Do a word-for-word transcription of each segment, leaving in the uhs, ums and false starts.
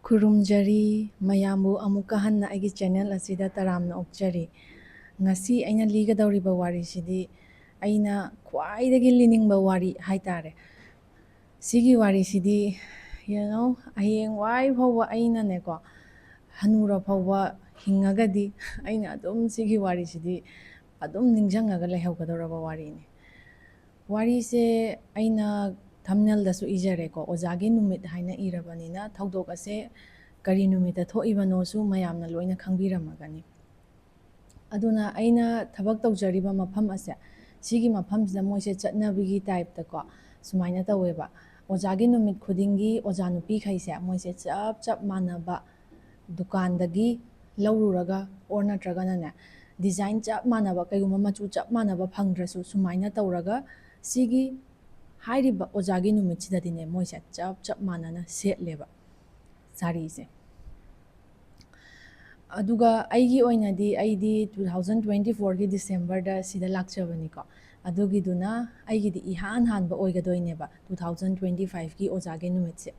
ꯈꯨꯔꯨꯝꯖꯔꯤ, ꯃꯌꯥꯝꯕꯨ ꯑꯃꯨꯛꯀ ꯍꯟꯅ ꯑꯩꯒꯤ ꯆꯦꯅꯦꯜ ꯑꯁꯤꯗ ꯇꯔꯥꯝꯅ ꯑꯣꯛꯆꯔꯤ꯫ ꯉꯁꯤ ꯑꯩꯅ ꯂꯤꯒꯗꯧꯔꯤꯕ ꯋꯥꯔꯤꯁꯤꯗꯤ ꯑꯩꯅ ꯈ꯭ꯋꯥꯏꯗꯒꯤ ꯂꯤꯅꯤꯡꯕ ꯋꯥꯔꯤ ꯍꯥꯏꯇꯥꯔꯦ꯫ ꯁꯤꯒꯤ ꯋꯥꯔꯤꯁꯤꯗꯤ, you know, ꯍꯌꯦꯡꯋꯥꯏ ꯐꯥꯎꯕ ꯑꯩꯅꯅꯦꯀꯣ, ꯍꯅꯨꯔ ꯐꯥꯎꯕ ꯍꯤꯡꯉꯒꯗꯤ ꯑꯩꯅ ꯑꯗꯨꯝ ꯁꯤꯒꯤ ꯋꯥꯔꯤꯁꯤꯗꯤ ꯑꯗꯨꯝ ꯅꯤꯡꯁꯤꯡꯉꯒ ꯂꯩꯍꯧꯒꯗꯧꯔꯕ ꯋꯥꯔꯤꯅꯤ꯫ ꯋꯥꯔꯤꯁꯦ ꯑꯩꯅ ꯊꯝꯅꯦꯜꯗꯁꯨ ꯏꯖꯔꯦꯀꯣ, ꯑꯣꯖꯥꯒꯤ ꯅꯨꯃꯤꯠ ꯍꯥꯏꯅ ꯏꯔꯕꯅꯤꯅ ꯊꯧꯗꯣꯛ ꯑꯁꯦ ꯀꯔꯤ ꯅꯨꯃꯤꯠꯇ ꯊꯣꯛꯏꯕꯅꯣꯁꯨ ꯃꯌꯥꯝꯅ ꯂꯣꯏꯅ ꯈꯪꯕꯤꯔꯝꯃꯒꯅꯤ꯫ ꯑꯗꯨꯅ ꯑꯩꯅ ꯊꯕꯛ ꯇꯧꯖꯔꯤꯕ ꯃꯐꯝ ꯑꯁꯦ, ꯁꯤꯒꯤ ꯃꯐꯝꯁꯤꯗ ꯃꯣꯏꯁꯦ ꯆꯠꯅꯕꯤꯒꯤ ꯇꯥꯏꯞꯇꯀꯣ ꯁꯨꯃꯥꯏꯅ ꯇꯧꯋꯦꯕ꯫ ꯑꯣꯖꯥꯒꯤ ꯅꯨꯃꯤꯠ ꯈꯨꯗꯤꯡꯒꯤ ꯑꯣꯖꯥ ꯅꯨꯄꯤꯈꯩꯁꯦ ꯃꯣꯏꯁꯦ ꯆꯞ ꯆꯞ ꯃꯥꯟꯅꯕ ꯗꯨꯀꯥꯟꯗꯒꯤ ꯂꯧꯔꯨꯔꯒ, ꯑꯣꯔ ꯅꯠꯇ꯭ꯔꯒꯅꯅꯦ, ꯗꯤꯖꯥꯏꯟ ꯆꯞ ꯃꯥꯟꯅꯕ, ꯀꯩꯒꯨꯝꯕ ꯃꯆꯨ ꯆꯞ ꯃꯥꯟꯅꯕ ꯐꯪꯗ꯭ꯔꯁꯨ, ꯁꯨꯃꯥꯏꯅ ꯇꯧꯔꯒ ꯁꯤꯒꯤ ꯍꯥꯏꯔꯤꯕ ꯑꯣꯖꯥꯒꯤ ꯅꯨꯃꯤꯠꯁꯤꯗꯗꯤꯅꯦ ꯃꯣꯏꯁꯦ ꯆꯞ ꯆꯞ ꯃꯥꯟꯅꯅ ꯁꯦꯠꯂꯦꯕ ꯁꯥꯔꯤꯁꯦ꯫ ꯑꯗꯨꯒ ꯑꯩꯒꯤ ꯑꯣꯏꯅꯗꯤ, ꯑꯩꯗꯤ two thousand twenty fourꯒꯤ Decemberꯗ ꯁꯤꯗ ꯂꯥꯛꯆꯕꯅꯤꯀꯣ꯫ ꯑꯗꯨꯒꯤꯗꯨꯅ ꯑꯩꯒꯤꯗꯤ ꯏꯍꯥꯟ ꯍꯥꯟꯕ ꯑꯣꯏꯒꯗꯣꯏꯅꯦꯕ two thousand twenty fiveꯀꯤ ꯑꯣꯖꯥꯒꯤ ꯅꯨꯃꯤꯠꯁꯦ꯫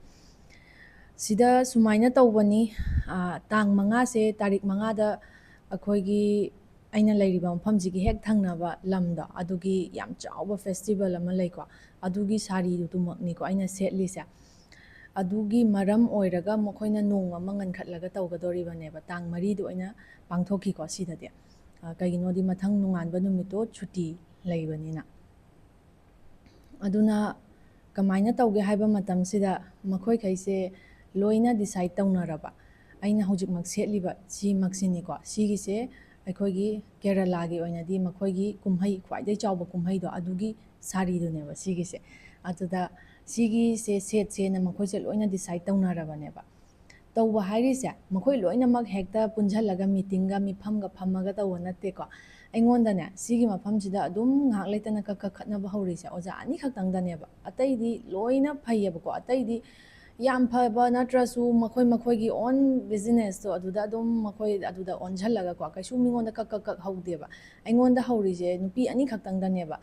ꯁꯤꯗ ꯁꯨꯃꯥꯏꯅ ꯇꯧꯕꯅꯤ, ꯑꯥ, ꯇꯥꯡ ꯃꯉꯥꯁꯦ, ꯇꯥꯔꯤꯛ ꯃꯉꯥꯗ ꯑꯩꯈꯣꯏꯒꯤ, ꯑꯩꯅ ꯂꯩꯔꯤꯕ ꯃꯐꯝꯁꯤꯒꯤ ꯍꯦꯛ ꯊꯪꯅꯕ ꯂꯝꯗꯣ, ꯑꯗꯨꯒꯤ ꯌꯥꯝ ꯆꯥꯎꯕ festival ꯑꯃ ꯂꯩꯀꯣ, ꯑꯗꯨꯒꯤ ꯁꯥꯔꯤꯗꯨꯃꯛꯅꯤꯀꯣ ꯑꯩꯅ ꯁꯦꯠꯂꯤꯁꯦ꯫ ꯑꯗꯨꯒꯤ ꯃꯔꯝ ꯑꯣꯏꯔꯒ ꯃꯈꯣꯏꯅ ꯅꯣꯡꯃ ꯑꯃ ꯉꯟꯈꯠꯂꯒ ꯇꯧꯒꯗꯧꯔꯤꯕꯅꯦꯕ, ꯇꯥꯡ ꯃꯔꯤꯗ ꯑꯣꯏꯅ ꯄꯥꯡꯊꯣꯛꯈꯤꯀꯣ ꯁꯤꯗꯗꯤ꯫ ꯑ, ꯀꯩꯒꯤꯅꯣꯗꯤ ꯃꯊꯪ ꯅꯣꯡꯉꯥꯟꯕ ꯅꯨꯃꯤꯠꯇꯣ ꯁꯨꯇꯤ ꯂꯩꯕꯅꯤꯅ꯫ ꯑꯗꯨꯅ ꯀꯃꯥꯏꯅ ꯇꯧꯒꯦ ꯍꯥꯏꯕ ꯃꯇꯝꯁꯤꯗ, ꯃꯈꯣꯏꯈꯩꯁꯦ ꯂꯣꯏꯅ decide ꯇꯧꯅꯔꯕ, ꯑꯩꯅ ꯍꯧꯖꯤꯛꯃꯛ ꯁꯦꯠꯂꯤꯕ ꯁꯤꯃꯛꯁꯤꯅꯤꯀꯣ, ꯁꯤꯒꯤꯁꯦ ꯑꯩꯈꯣꯏꯒꯤ ꯀꯦꯔꯂꯥꯒꯤ ꯑꯣꯏꯅꯗꯤ ꯃꯈꯣꯏꯒꯤ ꯀꯨꯝꯍꯩ, ꯈ꯭ꯋꯥꯏꯗꯒꯤ ꯆꯥꯎꯕ ꯀꯨꯝꯍꯩꯗꯣ, ꯑꯗꯨꯒꯤ ꯁꯥꯔꯤꯗꯨꯅꯦꯕ ꯁꯤꯒꯤꯁꯦ꯫ ꯑꯗꯨꯗ ꯁꯤꯒꯤꯁꯦ ꯁꯦꯠꯁꯦꯅ ꯃꯈꯣꯏꯁꯦ ꯂꯣꯏꯅ decide ꯇꯧꯅꯔꯕꯅꯦꯕ꯫ ꯇꯧꯕ ꯍꯥꯏꯔꯤꯁꯦ ꯃꯈꯣꯏ ꯂꯣꯏꯅꯃꯛ ꯍꯦꯛꯇ ꯄꯨꯟꯁꯤꯜꯂꯒ meetingꯒ ꯃꯤꯐꯝꯒ ꯐꯝꯃꯒ ꯇꯧꯕ ꯅꯠꯇꯦꯀꯣ꯫ ꯑꯩꯉꯣꯟꯗꯅꯦ, ꯁꯤꯒꯤ ꯃꯐꯝꯁꯤꯗ ꯑꯗꯨꯝ ꯉꯥꯏꯍꯥꯛ ꯂꯩꯇꯅ ꯀꯛ ꯀꯛ ꯈꯠꯅꯕ ꯍꯧꯔꯤꯁꯦ ꯑꯣꯖꯥ ꯑꯅꯤꯈꯛꯇꯪꯗꯅꯦꯕ꯫ ꯑꯇꯩꯗꯤ ꯂꯣꯏꯅ ꯐꯩꯌꯦꯕꯀꯣ, ꯑꯇꯩꯗꯤ ꯌꯥꯝ ꯐꯕ ꯅꯠꯇ꯭ꯔꯁꯨ ꯃꯈꯣꯏ ꯃꯈꯣꯏꯒꯤ own businessꯇꯣ ꯑꯗꯨꯗ ꯑꯗꯨꯝ ꯃꯈꯣꯏ ꯑꯗꯨꯗ ꯑꯣꯟꯁꯤꯜꯂꯒꯀꯣ, ꯀꯩꯁꯨ ꯃꯤꯉꯣꯟꯗ ꯀꯛ ꯀꯛ ꯀꯛ ꯍꯧꯗꯦꯕ꯫ ꯑꯩꯉꯣꯟꯗ ꯍꯧꯔꯤꯁꯦ ꯅꯨꯄꯤ ꯑꯅꯤꯈꯛꯇꯪꯗꯅꯦꯕ꯫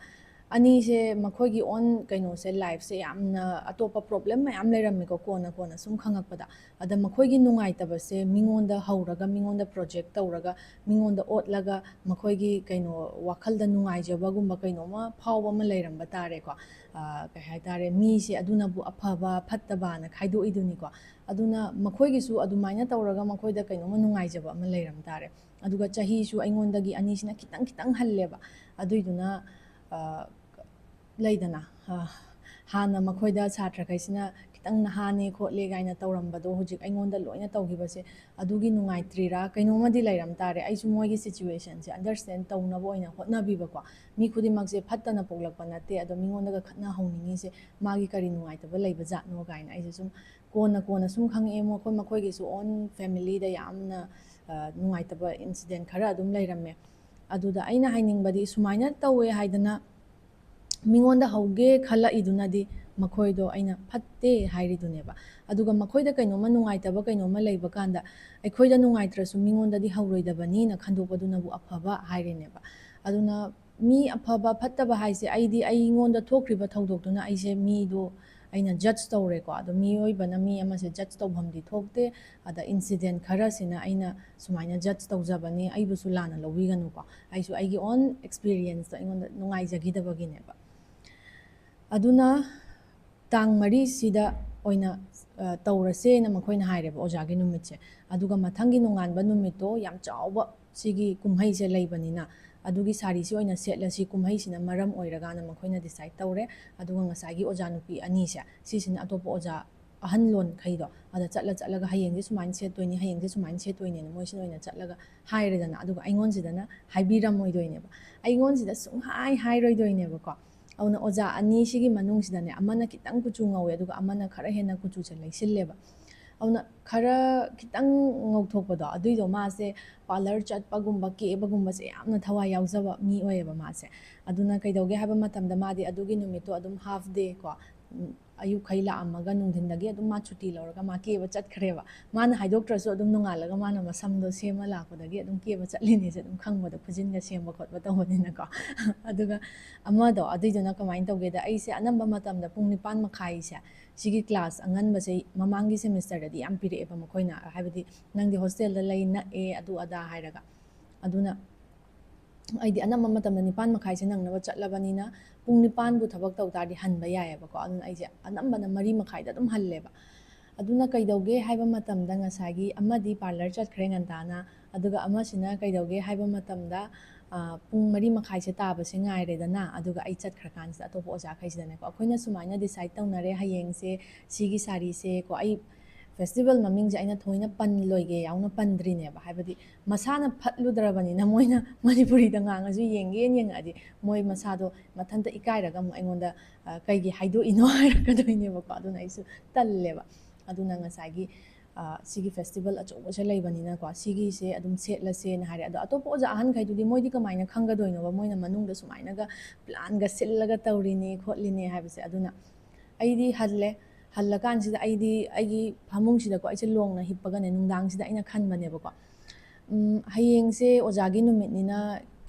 ꯑꯅꯤꯁꯦ ꯃꯈꯣꯏꯒꯤ ꯑꯣꯟ ꯀꯩꯅꯣꯁꯦ, ꯂꯥꯏꯐꯁꯦ ꯌꯥꯝꯅ ꯑꯇꯣꯞꯄ ꯄ꯭ꯔꯣꯕ꯭ꯂꯦꯝ ꯃꯌꯥꯝ ꯂꯩꯔꯝꯃꯦꯀꯣ, ꯀꯣꯟꯅ ꯀꯣꯟꯅ ꯁꯨꯝ ꯈꯪꯉꯛꯄꯗ꯫ ꯑꯗ ꯃꯈꯣꯏꯒꯤ ꯅꯨꯡꯉꯥꯏꯇꯕꯁꯦ ꯃꯤꯉꯣꯟꯗ ꯍꯧꯔꯒ, ꯃꯤꯉꯣꯟꯗ ꯄ꯭ꯔꯣꯖꯦꯛ ꯇꯧꯔꯒ, ꯃꯤꯉꯣꯟꯗ ꯑꯣꯠꯂꯒ, ꯃꯈꯣꯏꯒꯤ ꯀꯩꯅꯣ, ꯋꯥꯈꯜꯗ ꯅꯨꯡꯉꯥꯏꯖꯕꯒꯨꯝꯕ ꯀꯩꯅꯣꯝꯃ ꯐꯥꯎꯕ ꯑꯃ ꯂꯩꯔꯝꯕ ꯇꯥꯔꯦꯀꯣ꯫ ꯑ, ꯀꯩ ꯍꯥꯏꯇꯥꯔꯦ, ꯃꯤꯁꯦ ꯑꯗꯨꯅꯕꯨ ꯑꯐꯕ ꯐꯠꯇꯕꯅ ꯈꯥꯏꯗꯣꯛꯏꯗꯨꯅꯤꯀꯣ꯫ ꯑꯗꯨꯅ ꯃꯈꯣꯏꯒꯤꯁꯨ ꯑꯗꯨꯃꯥꯏꯅ ꯇꯧꯔꯒ ꯃꯈꯣꯏꯗ ꯀꯩꯅꯣꯝꯃ ꯅꯨꯡꯉꯥꯏꯖꯕ ꯑꯃ ꯂꯩꯔꯝ ꯇꯥꯔꯦ꯫ ꯑꯗꯨꯒ ꯆꯍꯤꯁꯨ ꯑꯩꯉꯣꯟꯗꯒꯤ ꯑꯅꯤꯁꯤꯅ ꯈꯤꯇꯪ ꯈꯤꯇꯪ ꯍꯜꯂꯦꯕ꯫ ꯑꯗꯨꯏꯗꯨꯅ, ꯑ, ꯂꯩꯗꯅ, ꯑ, ꯍꯥꯟꯅ ꯃꯈꯣꯏꯗ ꯁꯥꯇ꯭ꯔꯈꯩꯁꯤꯅ ꯈꯤꯇꯪ ꯅꯍꯥꯅꯦ ꯈꯣꯠꯂꯦ ꯀꯥꯏꯅ ꯇꯧꯔꯝꯕꯗꯣ, ꯍꯧꯖꯤꯛ ꯑꯩꯉꯣꯟꯗ ꯂꯣꯏꯅ ꯇꯧꯈꯤꯕꯁꯦ, ꯑꯗꯨꯒꯤ ꯅꯨꯡꯉꯥꯏꯇ꯭ꯔꯤꯔꯥ ꯀꯩꯅꯣꯝꯃꯗꯤ ꯂꯩꯔꯝ ꯇꯥꯔꯦ꯫ ꯑꯩꯁꯨ ꯃꯣꯏꯒꯤ ꯁꯤꯆꯨꯋꯦꯁꯟꯁꯦ ꯑꯟꯗꯔꯁ꯭ꯇꯦꯟ ꯇꯧꯅꯕ ꯑꯣꯏꯅ ꯍꯣꯠꯅꯕꯤꯕꯀꯣ꯫ ꯃꯤ ꯈꯨꯗꯤꯡꯃꯛꯁꯦ ꯐꯠꯇꯅ ꯄꯣꯛꯂꯛꯄ ꯅꯠꯇꯦ, ꯑꯗꯣ ꯃꯤꯉꯣꯟꯗꯒ ꯈꯠꯅ ꯍꯧꯅꯤꯡꯉꯤꯁꯦ ꯃꯥꯒꯤ ꯀꯔꯤ ꯅꯨꯡꯉꯥꯏꯇꯕ ꯂꯩꯕ ꯖꯥꯠꯅꯣ ꯀꯥꯏꯅ ꯑꯩꯁꯦ ꯁꯨꯝ ꯀꯣꯟꯅ ꯀꯣꯟꯅ ꯁꯨꯝ ꯈꯪꯉꯛꯑꯦ꯫ ꯃꯈꯣꯏ ꯃꯈꯣꯏꯒꯤꯁꯨ ꯑꯣꯟ ꯐꯦꯃꯤꯂꯤꯗ ꯌꯥꯝꯅ, ꯑ, ꯅꯨꯡꯉꯥꯏꯇꯕ ꯏꯟꯁꯤꯗꯦꯟ ꯈꯔ ꯑꯗꯨꯝ ꯂꯩꯔꯝꯃꯦ꯫ ꯑꯗꯨꯗ ꯑꯩꯅ ꯍꯥꯏꯅꯤꯡꯕꯗꯤ, ꯁꯨꯃꯥꯏꯅ ꯇꯧꯋꯦ ꯍꯥꯏꯗꯅ ꯃꯤꯉꯣꯟꯗ ꯍꯧꯒꯦ ꯈꯜꯂꯛꯏꯗꯨꯅꯗꯤ ꯃꯈꯣꯏꯗꯣ ꯑꯩꯅ ꯐꯠꯇꯦ ꯍꯥꯏꯔꯤꯗꯨꯅꯦꯕ꯫ ꯑꯗꯨꯒ ꯃꯈꯣꯏꯗ ꯀꯩꯅꯣꯝꯃ ꯅꯨꯡꯉꯥꯏꯇꯕ ꯀꯩꯅꯣꯝꯃ ꯂꯩꯕ ꯀꯥꯟꯗ, ꯑꯩꯈꯣꯏꯗ ꯅꯨꯡꯉꯥꯏꯇ꯭ꯔꯁꯨ ꯃꯤꯉꯣꯟꯗꯗꯤ ꯍꯧꯔꯣꯏꯗꯕꯅꯤꯅ ꯈꯟꯗꯣꯛꯄꯗꯨꯅꯕꯨ ꯑꯐꯕ ꯍꯥꯏꯔꯤꯅꯦꯕ꯫ ꯑꯗꯨꯅ ꯃꯤ ꯑꯐꯕ ꯐꯠꯇꯕ ꯍꯥꯏꯁꯦ, ꯑꯩꯗꯤ ꯑꯩꯉꯣꯟꯗ ꯊꯣꯛꯈ꯭ꯔꯤꯕ ꯊꯧꯗꯣꯛꯇꯨꯅ ꯑꯩꯁꯦ ꯃꯤꯗꯣ ꯑꯩꯅ ꯖꯗꯖ ꯇꯧꯔꯦꯀꯣ꯫ ꯑꯗꯣ ꯃꯤꯑꯣꯏꯕꯅ ꯃꯤ ꯑꯃꯁꯦ ꯖꯗꯖ ꯇꯧꯐꯝꯗꯤ ꯊꯣꯛꯇꯦ꯫ ꯑꯗ ꯏꯟꯁꯤꯗꯦꯟ ꯈꯔꯁꯤꯅ ꯑꯩꯅ ꯁꯨꯃꯥꯏꯅ ꯖꯗꯖ ꯇꯧꯖꯕꯅꯤ, ꯑꯩꯕꯨꯁꯨ ꯂꯥꯟꯅ ꯂꯧꯕꯤꯒꯅꯨꯀꯣ꯫ ꯑꯩꯁꯨ ꯑꯩꯒꯤ ꯑꯣꯟ ꯑꯦꯛꯁꯄꯤꯔꯤꯌꯦꯟꯁꯇꯣ ꯑꯩꯉꯣꯟꯗ ꯅꯨꯡꯉꯥꯏꯖꯈꯤꯗꯕꯒꯤꯅꯦꯕ꯫ ꯑꯗꯨꯅ ꯇꯥꯡ ꯃꯔꯤꯁꯤꯗ ꯑꯣꯏꯅ, ꯑ, ꯇꯧꯔꯁꯦꯅ ꯃꯈꯣꯏꯅ ꯍꯥꯏꯔꯦꯕ, ꯑꯣꯖꯥꯒꯤ ꯅꯨꯃꯤꯠꯁꯦ꯫ ꯑꯗꯨꯒ ꯃꯊꯪꯒꯤ ꯅꯣꯡꯉꯥꯟꯕ ꯅꯨꯃꯤꯠꯇꯣ ꯌꯥꯝ ꯆꯥꯎꯕ ꯁꯤꯒꯤ ꯀꯨꯝꯍꯩꯁꯦ ꯂꯩꯕꯅꯤꯅ, ꯑꯗꯨꯒꯤ ꯁꯥꯔꯤꯁꯤ ꯑꯣꯏꯅ ꯁꯦꯠꯂꯁꯤ, ꯀꯨꯝꯍꯩꯁꯤꯅ ꯃꯔꯝ ꯑꯣꯏꯔꯒꯅ ꯃꯈꯣꯏꯅ ꯗꯤꯁꯥꯏꯠ ꯇꯧꯔꯦ꯫ ꯑꯗꯨꯒ ꯉꯁꯥꯏꯒꯤ ꯑꯣꯖꯥ ꯅꯨꯄꯤ ꯑꯅꯤꯁꯦ, ꯁꯤꯁꯤꯅ ꯑꯇꯣꯞꯄ ꯑꯣꯖꯥ ꯑꯍꯟ ꯂꯣꯟꯈꯩꯗꯣ, ꯑꯗ ꯆꯠꯂ ꯆꯠꯂꯒ ꯍꯌꯦꯡꯁꯦ ꯁꯨꯃꯥꯏꯅ ꯁꯦꯠꯇꯣꯏꯅꯤ, ꯍꯌꯦꯡꯁꯦ ꯁꯨꯃꯥꯏꯅ ꯁꯦꯠꯇꯣꯏꯅꯦꯅ ꯃꯣꯏꯁꯤꯅ ꯑꯣꯏꯅ ꯆꯠꯂꯒ ꯍꯥꯏꯔꯦꯗꯅ꯫ ꯑꯗꯨꯒ ꯑꯩꯉꯣꯟꯁꯤꯗꯅ ꯍꯥꯏꯕꯤꯔꯝꯃꯣꯏꯗꯣꯏꯅꯦꯕ꯫ ꯑꯩꯉꯣꯟꯁꯤꯗ ꯁꯨꯡꯍꯥꯏ ꯍꯥꯏꯔꯣꯏꯗꯣꯏꯅꯦꯕꯀꯣ꯫ ꯑꯗꯨꯅ ꯑꯣꯖꯥ ꯑꯅꯤꯁꯤꯒꯤ ꯃꯅꯨꯡꯁꯤꯗꯅꯦ, ꯑꯃꯅ ꯈꯤꯇꯪ ꯀꯨꯆꯨ ꯉꯧꯋꯦ, ꯑꯗꯨꯒ ꯑꯃꯅ ꯈꯔ ꯍꯦꯟꯅ ꯀꯨꯆꯨꯁꯦ ꯂꯩꯁꯤꯜꯂꯦꯕ꯫ ꯑꯗꯨꯅ ꯈꯔ ꯈꯤꯇꯪ ꯉꯧꯊꯣꯛꯄꯗꯣ, ꯑꯗꯨꯏꯗꯣ ꯃꯥꯁꯦ ꯄꯥꯔꯂꯔ ꯆꯠꯄꯒꯨꯝꯕ, ꯀꯦꯕꯒꯨꯝꯕꯁꯦ ꯌꯥꯝꯅ ꯊꯋꯥꯏ ꯌꯥꯎꯖꯕ ꯃꯤ ꯑꯣꯏꯌꯦꯕ ꯃꯥꯁꯦ꯫ ꯑꯗꯨꯅ ꯀꯩꯗꯧꯒꯦ ꯍꯥꯏꯕ ꯃꯇꯝꯗ, ꯃꯥꯗꯤ ꯑꯗꯨꯒꯤ ꯅꯨꯃꯤꯠꯇꯣ ꯑꯗꯨꯝ ꯍꯥꯐ ꯗꯦ ꯀꯣ, ꯎꯝ, ꯑꯌꯨꯛꯈꯩ ꯂꯥꯛꯑꯝꯃꯒ ꯅꯨꯡꯊꯤꯟꯗꯒꯤ ꯑꯗꯨꯝ ꯃꯥ ꯁꯨꯇꯤ ꯂꯧꯔꯒ ꯃꯥ ꯀꯦꯕ ꯆꯠꯈ꯭ꯔꯦꯕ꯫ ꯃꯥꯅ ꯍꯥꯏꯗꯣꯛꯇ꯭ꯔꯁꯨ ꯑꯗꯨꯝ ꯅꯣꯡꯉꯥꯜꯂꯒ ꯃꯥꯅ ꯃꯁꯝꯗꯣ ꯁꯦꯝꯃ ꯂꯥꯛꯄꯗꯒꯤ ꯑꯗꯨꯝ ꯀꯦꯕ ꯆꯠꯂꯤꯅꯦꯁꯦ ꯑꯗꯨꯝ ꯈꯪꯕꯗꯣ, ꯈꯨꯖꯤꯟꯒ ꯁꯦꯝꯕ ꯈꯣꯠꯄ ꯇꯧꯕꯅꯤꯅꯀꯣ꯫ ꯑꯗꯨꯒ ꯑꯃꯗꯣ ꯑꯗꯨꯏꯗꯨꯅ ꯀꯃꯥꯏꯅ ꯇꯧꯒꯦꯗ, ꯑꯩꯁꯦ ꯑꯅꯝꯕ ꯃꯇꯝꯗ ꯄꯨꯡ ꯅꯤꯄꯥꯟ ꯃꯈꯥꯏꯁꯦ ꯁꯤꯒꯤ ꯀ꯭ꯂꯥꯁ ꯑꯉꯟꯕꯁꯦ ꯃꯃꯥꯡꯒꯤ ꯁꯦꯃꯤꯁꯇꯔꯗꯗꯤ ꯌꯥꯝ ꯄꯤꯔꯛꯑꯦꯕ ꯃꯈꯣꯏꯅ, ꯍꯥꯏꯕꯗꯤ ꯅꯪꯗꯤ ꯍꯣꯁꯇꯦꯜꯗ ꯂꯩ, ꯅꯛꯑꯦ, ꯑꯗꯨ ꯑꯗꯥ ꯍꯥꯏꯔꯒ꯫ ꯑꯗꯨꯅ ꯑꯩꯗꯤ ꯑꯅꯝꯕ ꯃꯇꯝꯗ ꯅꯤꯄꯥꯟ ꯃꯈꯥꯏꯁꯦ ꯅꯪꯅꯕ ꯆꯠꯂꯕꯅꯤꯅ ꯄꯨꯡ ꯅꯤꯄꯥꯟꯕꯨ ꯊꯕꯛ ꯇꯧ ꯇꯥꯔꯗꯤ ꯍꯟꯕ ꯌꯥꯏꯑꯕꯀꯣ꯫ ꯑꯗꯨꯅ ꯑꯩꯁꯦ ꯑꯅꯝꯕꯅ ꯃꯔꯤ ꯃꯈꯥꯏꯗ ꯑꯗꯨꯝ ꯍꯜꯂꯦꯕ꯫ ꯑꯗꯨꯅ ꯀꯩꯗꯧꯒꯦ ꯍꯥꯏꯕ ꯃꯇꯝꯗ ꯉꯁꯥꯏꯒꯤ ꯑꯃꯗꯤ ꯄꯥꯔꯂꯔ ꯆꯠꯈ꯭ꯔꯦ ꯉꯟꯇꯥꯅ, ꯑꯗꯨꯒ ꯑꯃꯁꯤꯅ ꯀꯩꯗꯧꯒꯦ ꯍꯥꯏꯕ ꯃꯇꯝꯗ, ꯑ, ꯄꯨꯡ ꯃꯔꯤ ꯃꯈꯥꯏꯁꯦ ꯇꯥꯕꯁꯦ ꯉꯥꯏꯔꯦꯗꯅ, ꯑꯗꯨꯒ ꯑꯩ ꯆꯠꯈ꯭ꯔꯀꯥꯟꯁꯤꯗ ꯑꯇꯣꯞꯄ ꯑꯣꯖꯥꯈꯩꯁꯤꯗꯅꯦꯀꯣ, ꯑꯩꯈꯣꯏꯅ ꯁꯨꯃꯥꯏꯅ ꯗꯤꯁꯥꯏꯠ ꯇꯧꯅꯔꯦ, ꯍꯌꯦꯡꯁꯦ ꯁꯤꯒꯤ ꯁꯥꯔꯤꯁꯦ ꯀꯣ, ꯑꯩ ꯐꯦꯁꯇꯤꯚꯦꯜ ꯃꯃꯤꯡꯁꯦ ꯑꯩꯅ ꯊꯑꯣꯏꯅ ꯄꯟꯂꯣꯏꯒꯦ ꯌꯥꯎꯅ ꯄꯟꯗ꯭ꯔꯤꯅꯦꯕ, ꯍꯥꯏꯕꯗꯤ ꯃꯁꯥꯅ ꯐꯠꯂꯨꯗ꯭ꯔꯕꯅꯤꯅ ꯃꯣꯏꯅ ꯃꯅꯤꯄꯨꯔꯤꯗ ꯉꯥꯡꯉꯁꯨ ꯌꯦꯡꯒꯦꯅ ꯌꯦꯡꯉꯛꯑꯗꯤ ꯃꯣꯏ ꯃꯁꯥꯗꯣ ꯃꯊꯟꯇ ꯏꯀꯥꯏꯔꯒ ꯑꯃꯨꯛ ꯑꯩꯉꯣꯟꯗ, ꯑ, "ꯀꯩꯒꯤ ꯍꯥꯏꯗꯣꯛꯏꯅꯣ?" ꯍꯥꯏꯔꯛꯀꯗꯣꯏꯅꯦꯕꯀꯣ꯫ ꯑꯗꯨꯅ ꯑꯩꯁꯨ ꯇꯜꯂꯦꯕ꯫ ꯑꯗꯨꯅ ꯉꯁꯥꯏꯒꯤ, ꯑ, ꯁꯤꯒꯤ ꯐꯦꯁꯇꯤꯚꯦꯜ ꯑꯆꯧꯕꯁꯦ ꯂꯩꯕꯅꯤꯅꯀꯣ, ꯁꯤꯒꯤꯁꯦ ꯑꯗꯨꯝ ꯁꯦꯠꯂꯁꯦꯅ ꯍꯥꯏꯔꯦ꯫ ꯑꯗꯣ ꯑꯇꯣꯞꯄ ꯑꯣꯖꯥ ꯑꯍꯟꯈꯩꯗꯨꯗꯤ ꯃꯣꯏꯗꯤ ꯀꯃꯥꯏꯅ ꯈꯪꯒꯗꯣꯏꯅꯣꯕ? ꯃꯣꯏꯅ ꯃꯅꯨꯡꯗ ꯁꯨꯃꯥꯏꯅꯒ ꯄ꯭ꯂꯥꯟꯒ ꯁꯤꯜꯂꯒ ꯇꯧꯔꯤꯅꯤ ꯈꯣꯠꯂꯤꯅꯤ ꯍꯥꯏꯕꯁꯦ꯫ ꯑꯗꯨꯅ ꯑꯩꯗꯤ ꯍꯜꯂꯦ꯫ ꯍꯜꯂꯀꯥꯟꯁꯤꯗ ꯑꯩꯗꯤ ꯑꯩꯒꯤ ꯐꯃꯨꯡꯁꯤꯗꯀꯣ, ꯑꯩꯁꯦ ꯂꯣꯡꯅ ꯍꯤꯞꯄꯒꯅꯦ, ꯅꯨꯡꯗꯥꯡꯁꯤꯗ ꯑꯩꯅ ꯈꯟꯕꯅꯦꯕꯀꯣ, ꯎꯝ, ꯍꯌꯦꯡꯁꯦ ꯑꯣꯖꯥꯒꯤ ꯅꯨꯃꯤꯠꯅꯤꯅ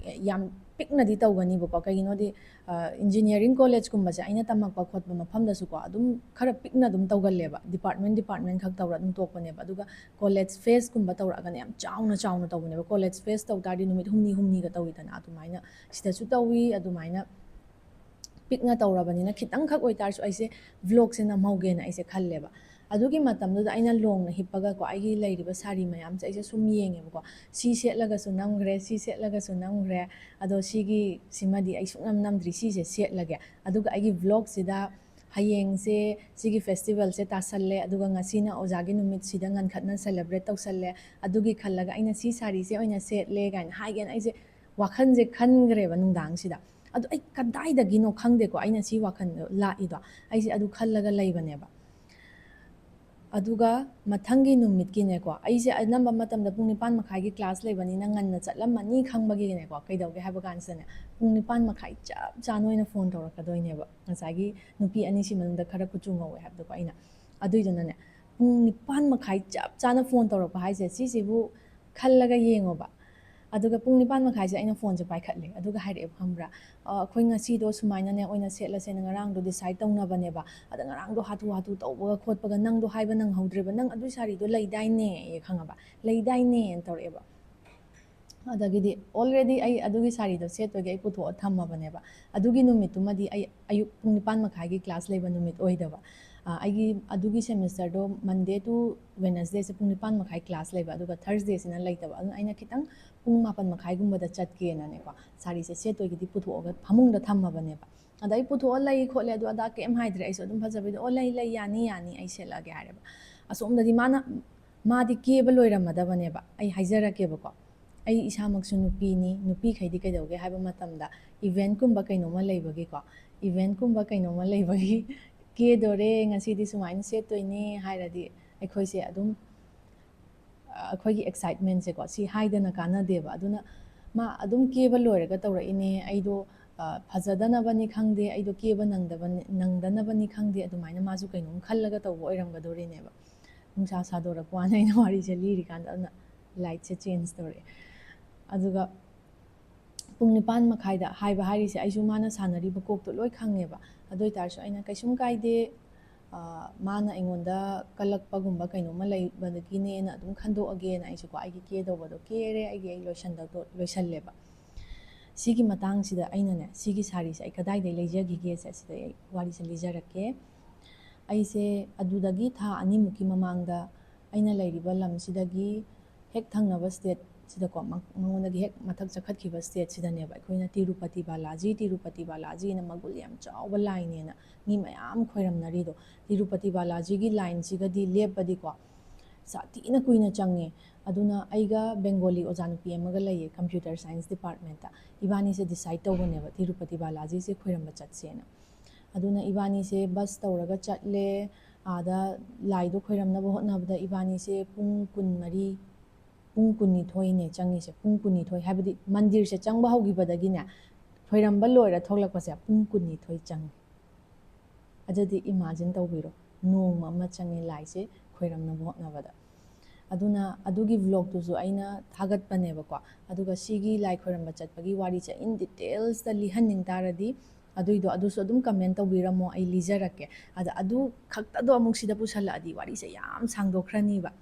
ꯌꯥꯝ ꯄꯤꯛꯅꯗꯤ ꯇꯧꯒꯅꯤꯕꯀꯣ꯫ ꯀꯩꯒꯤꯅꯣꯗꯤ, ꯑ, ꯏꯟꯖꯤꯅꯤꯌꯥꯔꯤꯡ ꯀꯣꯂꯦꯖꯀꯨꯝꯕꯁꯦ ꯑꯩꯅ ꯇꯝꯃꯛꯄ ꯈꯣꯠꯄ ꯃꯐꯝꯗꯁꯨꯀꯣ, ꯑꯗꯨꯝ ꯈꯔ ꯄꯤꯛꯅ ꯑꯗꯨꯝ ꯇꯧꯒꯜꯂꯦꯕ, ꯗꯤꯄꯥꯔꯠꯃꯦꯟ ꯗꯤꯄꯥꯔꯠꯃꯦꯟ ꯈꯛ ꯇꯧꯔ ꯑꯗꯨꯝ ꯇꯣꯛꯄꯅꯦꯕ꯫ ꯑꯗꯨꯒ ꯀꯣꯂꯦꯖ ꯐꯦꯁꯀꯨꯝꯕ ꯇꯧꯔꯛꯑꯒꯅ ꯌꯥꯝ ꯆꯥꯎꯅ ꯆꯥꯎꯅ ꯇꯧꯕꯅꯦꯕ꯫ ꯀꯣꯂꯦꯖ ꯐꯦꯁ ꯇꯧ ꯇꯥꯔꯗꯤ ꯅꯨꯃꯤꯠ ꯍꯨꯝꯅꯤ ꯍꯨꯝꯅꯤꯒ ꯇꯧꯋꯤꯗꯅ, ꯑꯗꯨꯃꯥꯏꯅ ꯁꯤꯗꯁꯨ ꯇꯧꯋꯤ꯫ ꯑꯗꯨꯃꯥꯏꯅ ꯄꯤꯛꯅ ꯇꯧꯔꯕꯅꯤꯅ ꯈꯤꯇꯪꯈꯛ ꯑꯣꯏꯇꯥꯔꯁꯨ ꯑꯩꯁꯦ ꯚ꯭ꯂꯣꯒꯁꯦ ꯅꯝꯍꯧꯒꯦꯅ ꯑꯩꯁꯦ ꯈꯜꯂꯦꯕ꯫ ꯑꯗꯨꯒꯤ ꯃꯇꯝꯗꯨꯗ ꯑꯩꯅ ꯂꯣꯡꯅ ꯍꯤꯞꯄꯒꯀꯣ, ꯑꯩꯒꯤ ꯂꯩꯔꯤꯕ ꯁꯥꯔꯤ ꯃꯌꯥꯝꯁꯦ ꯑꯩꯁꯦ ꯁꯨꯝ ꯌꯦꯡꯉꯦꯕꯀꯣ꯫ ꯁꯤ ꯁꯦꯠꯂꯒꯁꯨ ꯅꯝꯈ꯭ꯔꯦ, ꯁꯤ ꯁꯦꯠꯂꯒꯁꯨ ꯅꯝꯈ꯭ꯔꯦ, ꯑꯗꯣ ꯁꯤꯒꯤ, ꯁꯤꯃꯗꯤ ꯑꯩ ꯁꯨꯡꯅꯝ ꯅꯝꯗ꯭ꯔꯤ, ꯁꯤꯁꯦ ꯁꯦꯠꯂꯒꯦ꯫ ꯑꯗꯨꯒ ꯑꯩꯒꯤ ꯚ꯭ꯂꯣꯒꯁꯤꯗ ꯍꯌꯦꯡꯁꯦ ꯁꯤꯒꯤ ꯐꯦꯁꯇꯤꯚꯦꯜꯁꯦ ꯇꯥꯁꯜꯂꯦ, ꯑꯗꯨꯒ ꯉꯁꯤꯅ ꯑꯣꯖꯥꯒꯤ ꯅꯨꯃꯤꯠꯁꯤꯗ ꯉꯟꯈꯠꯅ ꯁꯦꯂꯦꯕ꯭ꯔꯦꯠ ꯇꯧꯁꯜꯂꯦ, ꯑꯗꯨꯒꯤ ꯈꯜꯂꯒ ꯑꯩꯅ ꯁꯤ ꯁꯥꯔꯤꯁꯦ ꯑꯣꯏꯅ ꯁꯦꯠꯂꯦ ꯀꯥꯏꯅ ꯍꯥꯏꯒꯦꯅ ꯑꯩꯁꯦ ꯋꯥꯈꯜꯁꯦ ꯈꯟꯈ꯭ꯔꯦꯕ ꯅꯨꯡꯗꯥꯡꯁꯤꯗ꯫ ꯑꯗꯣ ꯑꯩ ꯀꯗꯥꯏꯗꯒꯤꯅꯣ ꯈꯪꯗꯦꯀꯣ, ꯑꯩꯅ ꯁꯤ ꯋꯥꯈꯜꯗꯣ ꯂꯥꯛꯏꯗꯣ, ꯑꯩꯁꯦ ꯑꯗꯨ ꯈꯜꯂꯒ ꯂꯩꯕꯅꯦꯕ꯫ ꯑꯗꯨꯒ ꯃꯊꯪꯒꯤ ꯅꯨꯃꯤꯠꯀꯤꯅꯦꯀꯣ, ꯑꯩꯁꯦ ꯑꯅꯝꯕ ꯃꯇꯝꯗ ꯄꯨꯡ ꯅꯤꯄꯥꯟ ꯃꯈꯥꯏꯒꯤ class ꯂꯩꯕꯅꯤꯅ ꯉꯟꯅ ꯆꯠꯂꯝꯃꯅꯤ ꯈꯪꯕꯒꯤꯅꯦꯀꯣ, ꯀꯩꯗꯧꯒꯦ ꯍꯥꯏꯕ ꯀꯥꯟꯁꯤꯗꯅꯦ, ꯄꯨꯡ ꯅꯤꯄꯥꯟ ꯃꯈꯥꯏ ꯆꯞ ꯆꯥꯅ ꯑꯣꯏꯅ phone ꯇꯧꯔꯛꯀꯗꯣꯏꯅꯦꯕ꯫ ꯉꯁꯥꯏꯒꯤ ꯅꯨꯄꯤ ꯑꯅꯤꯁꯤ ꯃꯅꯨꯡꯗ ꯈꯔ ꯀꯨꯆꯨ ꯉꯧꯋꯦ ꯍꯥꯏꯕꯗꯣꯀꯣ ꯑꯩꯅ꯫ ꯑꯗꯨꯏꯗꯨꯅꯅꯦ, ꯄꯨꯡ ꯅꯤꯄꯥꯟ ꯃꯈꯥꯏ ꯆꯞ ꯆꯥꯅ phone ꯇꯧꯔꯛꯄ ꯍꯥꯏꯁꯦ, ꯁꯤꯁꯤꯕꯨ ꯈꯜꯂꯒ ꯌꯦꯡꯉꯣꯕ꯫ ꯑꯗꯨꯒ ꯄꯨꯡ ꯅꯤꯄꯥꯟ ꯃꯈꯥꯏꯁꯦ ꯑꯩꯅ phoneꯁꯦ ꯄꯥꯏꯈꯠꯂꯦ, ꯑꯗꯨꯒ ꯍꯥꯏꯔꯛꯑꯦꯕ, ꯈꯪꯕ꯭ꯔꯥ? "ꯑ, ꯑꯩꯈꯣꯏ ꯉꯁꯤꯗꯣ ꯁꯨꯃꯥꯏꯅꯅꯦ ꯑꯣꯏꯅ ꯁꯦꯠꯂꯁꯦꯅ ꯉꯔꯥꯡꯗꯣ decide ꯇꯧꯅꯕꯅꯦꯕ꯫ ꯑꯗ ꯉꯔꯥꯡꯗꯣ ꯍꯥꯊꯨ ꯍꯥꯊꯨ ꯇꯧꯕꯒ ꯈꯣꯠꯄꯒ ꯅꯪꯗꯣ ꯍꯥꯏꯕ ꯅꯪꯍꯧꯗ꯭ꯔꯦꯕ꯫ ꯅꯪ ꯑꯗꯨꯏ ꯁꯥꯔꯤꯗꯣ ꯂꯩꯗꯥꯏꯅꯦ?" ꯈꯪꯉꯕ? "ꯂꯩꯗꯥꯏꯅꯦ?" ꯇꯧꯔꯛꯑꯦꯕ꯫ ꯑꯗꯒꯤꯗꯤ already ꯑꯩ ꯑꯗꯨꯒꯤ ꯁꯥꯔꯤꯗꯣ ꯁꯦꯠꯄꯒꯤ ꯑꯩ ꯄꯨꯊꯣꯛꯑ ꯊꯝꯃꯕꯅꯦꯕ꯫ ꯑꯗꯨꯒꯤ ꯅꯨꯃꯤꯠꯇꯨꯃꯗꯤ ꯑꯩ ꯑꯌꯨꯛ ꯄꯨꯡ ꯅꯤꯄꯥꯟ ꯃꯈꯥꯏꯒꯤ class ꯂꯩꯕ ꯅꯨꯃꯤꯠ ꯑꯣꯏꯗꯕ꯫ ꯑ, ꯑꯩꯒꯤ ꯑꯗꯨꯒꯤ semesterꯗꯣ Monday to Wednesdayꯁꯦ ꯄꯨꯡ ꯅꯤꯄꯥꯟ ꯃꯈꯥꯏ class ꯂꯩꯕ, ꯑꯗꯨꯒ Thursdayꯁꯤꯅ ꯂꯩꯇꯕ꯫ ꯑꯗꯨꯅ ꯑꯩꯅ ꯈꯤꯇꯪ ꯄꯨꯡ ꯃꯥꯄꯟ ꯃꯈꯥꯏꯒꯨꯝꯕꯗ ꯆꯠꯀꯦꯅꯅꯦꯀꯣ, ꯁꯥꯔꯤꯁꯦ ꯁꯦꯠꯇꯣꯏꯒꯤꯗꯤ ꯄꯨꯊꯣꯛꯑꯒ ꯐꯃꯨꯡꯗ ꯊꯝꯃꯕꯅꯦꯕ꯫ ꯑꯗ ꯑꯩ ꯄꯨꯊꯣꯛꯑ ꯂꯩ ꯈꯣꯠꯂꯦ ꯑꯗꯨ ꯑꯗꯥ ꯀꯩꯝ ꯍꯥꯏꯗ꯭ꯔꯦ꯫ ꯑꯩꯁꯨ ꯑꯗꯨꯝ ꯐꯖꯕꯤꯗ, "ꯑꯣ, ꯂꯩ, ꯂꯩ, ꯌꯥꯅꯤ, ꯌꯥꯅꯤ, ꯑꯩ ꯁꯦꯠꯂꯛꯑꯒꯦ" ꯍꯥꯏꯔꯦꯕ꯫ ꯑꯁꯣꯝꯗꯗꯤ ꯃꯥꯅ, ꯃꯥꯗꯤ ꯀꯦꯕ ꯂꯣꯏꯔꯝꯃꯗꯕꯅꯦꯕ꯫ ꯑꯩ ꯍꯥꯏꯖꯔꯛꯀꯦꯕꯀꯣ, ꯑꯩ ꯏꯁꯥꯃꯛꯁꯨ ꯅꯨꯄꯤꯅꯤ꯫ ꯅꯨꯄꯤꯈꯩꯗꯤ ꯀꯩꯗꯧꯒꯦ ꯍꯥꯏꯕ ꯃꯇꯝꯗ, eventꯀꯨꯝꯕ ꯀꯩꯅꯣꯝꯃ ꯂꯩꯕꯒꯤꯀꯣ, eventꯀꯨꯝꯕ ꯀꯩꯅꯣꯝꯃ ꯂꯩꯕꯒꯤ "ꯀꯦꯗꯣꯔꯦ, ꯉꯁꯤꯗꯤ ꯁꯨꯃꯥꯏꯅ ꯁꯦꯠꯇꯣꯏꯅꯦ" ꯍꯥꯏꯔꯗꯤ, ꯑꯩꯈꯣꯏꯁꯦ ꯑꯗꯨꯝ, ꯑ, ꯑꯩꯈꯣꯏꯒꯤ excitementꯁꯦꯀꯣ, ꯁꯤ ꯍꯥꯏꯗꯅ ꯀꯥꯟꯅꯗꯦꯕ꯫ ꯑꯗꯨꯅ ꯃꯥ ꯑꯗꯨꯝ ꯀꯦꯕ ꯂꯣꯏꯔꯒ ꯇꯧꯔꯛꯏꯅꯦ꯫ ꯑꯩꯗꯣ, ꯑ, ꯐꯖꯗꯅꯕꯅꯤ ꯈꯪꯗꯦ, ꯑꯩꯗꯣ ꯀꯦꯕ ꯅꯪꯗꯕꯅꯤ, ꯅꯪꯗꯅꯕꯅꯤ ꯈꯪꯗꯦ, ꯑꯗꯨꯃꯥꯏꯅ ꯃꯥꯁꯨ ꯀꯩꯅꯣꯝ ꯈꯜꯂꯒ ꯇꯧꯕ ꯑꯣꯏꯔꯝꯒꯗꯣꯔꯤꯅꯦꯕ꯫ ꯅꯨꯡꯁꯥ ꯁꯥꯗꯣꯔꯛꯄ ꯋꯥꯅꯤ ꯑꯩꯅ ꯋꯥꯔꯤꯁꯦ ꯂꯤꯔꯤꯀꯥꯟꯗ꯫ ꯑꯗꯨꯅ lightꯁꯦ change ꯇꯧꯔꯛꯑꯦ꯫ ꯑꯗꯨꯒ ꯄꯨꯡ ꯅꯤꯄꯥꯟ ꯃꯈꯥꯏꯗ ꯍꯥꯏꯕ ꯍꯥꯏꯔꯤꯁꯦ, ꯑꯩꯁꯨ ꯃꯥꯅ ꯁꯥꯟꯅꯔꯤꯕ ꯀꯣꯛꯇꯣ ꯂꯣꯏ ꯈꯪꯉꯦꯕ꯫ ꯑꯗꯨ ꯑꯣꯏ ꯇꯥꯔꯁꯨ ꯑꯩꯅ, "ꯀꯩꯁꯨꯝ ꯀꯥꯏꯗꯦ, ꯑ, ꯃꯥꯅ ꯑꯩꯉꯣꯟꯗ ꯀꯜꯂꯛꯄꯒꯨꯝꯕ ꯀꯩꯅꯣꯝꯃ ꯂꯩꯕꯗꯒꯤꯅꯦꯅ ꯑꯗꯨꯝ ꯈꯟꯗꯣꯛꯑꯒꯦꯅ" ꯑꯩꯁꯨꯀꯣ, ꯑꯩꯒꯤ ꯀꯦꯗꯧꯕꯗꯣ ꯀꯦꯔꯦ, ꯑꯩꯒꯤ ꯑꯩ ꯂꯣꯏꯁꯟꯗꯧꯗꯣ ꯂꯣꯏꯁꯜꯂꯦꯕ꯫ ꯁꯤꯒꯤ ꯃꯇꯥꯡꯁꯤꯗ ꯑꯩꯅꯅꯦ, ꯁꯤꯒꯤ ꯁꯥꯔꯤꯁꯦ ꯑꯩ ꯀꯗꯥꯏꯗꯩ ꯂꯩꯖꯈꯤꯒꯦꯁꯦ, ꯁꯤꯗ ꯑꯩ ꯋꯥꯔꯤꯁꯦ ꯂꯤꯖꯔꯛꯀꯦ꯫ ꯑꯩꯁꯦ ꯑꯗꯨꯗꯒꯤ ꯊꯥ ꯑꯅꯤꯃꯨꯛꯀꯤ ꯃꯃꯥꯡꯗ ꯑꯩꯅ ꯂꯩꯔꯤꯕ ꯂꯝꯁꯤꯗꯒꯤ ꯍꯦꯛ ꯊꯪꯅꯕ stateꯁꯤꯗꯀꯣ, ꯃ-, ꯃꯉꯣꯟꯗꯒꯤ ꯍꯦꯛ ꯃꯊꯛ ꯆꯠꯈꯠꯈꯤꯕ stateꯁꯤꯗꯅꯦꯕ, ꯑꯩꯈꯣꯏꯅ ꯇꯤꯔꯨꯄꯇꯤ ꯕꯥꯂꯥꯖꯤ, ꯇꯤꯔꯨꯄꯇꯤ ꯕꯥꯂꯥꯖꯤꯅ ꯃꯒꯨꯟ ꯌꯥꯝ ꯆꯥꯎꯕ ꯂꯥꯏꯅꯦꯅ ꯃꯤ ꯃꯌꯥꯝ ꯈꯣꯏꯔꯝꯅꯔꯤꯗꯣ꯫ ꯇꯤꯔꯨꯄꯇꯤ ꯕꯥꯂꯥꯖꯤꯒꯤ lineꯁꯤꯒꯗꯤ ꯂꯦꯞꯄꯗꯤꯀꯣ, ꯁꯥꯊꯤꯅ ꯀꯨꯏꯅ ꯆꯪꯉꯦ꯫ ꯑꯗꯨꯅ ꯑꯩꯒ Bengali ꯑꯣꯖꯥ ꯅꯨꯄꯤ ꯑꯃꯒ ꯂꯩꯌꯦ, computer science departmentꯇ꯫ ꯏꯕꯥꯅꯤꯁꯦ decide ꯇꯧꯕꯅꯦꯕ, ꯇꯤꯔꯨꯄꯇꯤ ꯕꯥꯂꯥꯖꯤꯁꯦ ꯈꯣꯏꯔꯝꯕ ꯆꯠꯁꯦꯅ꯫ ꯑꯗꯨꯅ ꯏꯕꯥꯅꯤꯁꯦ bus ꯇꯧꯔꯒ ꯆꯠꯂꯦ꯫ ꯑꯥꯗ ꯂꯥꯏꯗꯣ ꯈꯣꯏꯔꯝꯅꯕ ꯍꯣꯠꯅꯕꯗ ꯏꯕꯥꯅꯤꯁꯦ ꯄꯨꯡ ꯀꯨꯟꯃꯔꯤ, ꯄꯨꯡ ꯀꯨꯟꯅꯤꯊꯣꯏꯅꯦ ꯆꯪꯉꯤꯁꯦ꯫ ꯄꯨꯡ ꯀꯨꯟꯅꯤꯊꯣꯏ ꯍꯥꯏꯕꯗꯤ ꯃꯟꯗꯤꯔꯁꯦ ꯆꯪꯕ ꯍꯧꯈꯤꯕꯗꯒꯤꯅꯦ, ꯈꯣꯏꯔꯝꯕ ꯂꯣꯏꯔ ꯊꯣꯛꯂꯛꯄꯁꯦ ꯄꯨꯡ ꯀꯨꯟꯅꯤꯊꯣꯏ ꯆꯪꯉꯤ꯫ ꯑꯗꯨꯗꯤ imagine ꯇꯧꯕꯤꯔꯣ, ꯅꯣꯡꯃ ꯑꯃ ꯆꯪꯉꯦ ꯂꯥꯏꯁꯦ ꯈꯣꯏꯔꯝꯅꯕ ꯍꯣꯠꯅꯕꯗ꯫ ꯑꯗꯨꯅ ꯑꯗꯨꯒꯤ vlogꯇꯨꯁꯨ ꯑꯩꯅ ꯊꯥꯒꯠꯄꯅꯦꯕꯀꯣ꯫ ꯑꯗꯨꯒ ꯁꯤꯒꯤ ꯂꯥꯏ ꯈꯣꯏꯔꯝꯕ ꯆꯠꯄꯒꯤ ꯋꯥꯔꯤꯁꯦ in detailsꯇ ꯂꯤꯍꯟꯅꯤꯡ ꯇꯥꯔꯗꯤ, ꯑꯗꯨꯏꯗꯣ, ꯑꯗꯨꯁꯨ ꯑꯗꯨꯝ comment ꯇꯧꯕꯤꯔꯝꯃꯣ, ꯑꯩ ꯂꯤꯖꯔꯛꯀꯦ꯫ ꯑꯗ ꯑꯗꯨ ꯈꯛꯇꯗꯣ ꯑꯃꯨꯛ ꯁꯤꯗ ꯄꯨꯁꯜꯂꯛꯑꯗꯤ ꯋꯥꯔꯤꯁꯦ ꯌꯥꯝ ꯁꯥꯡꯗꯣꯛꯈ꯭ꯔꯅꯤꯕ꯫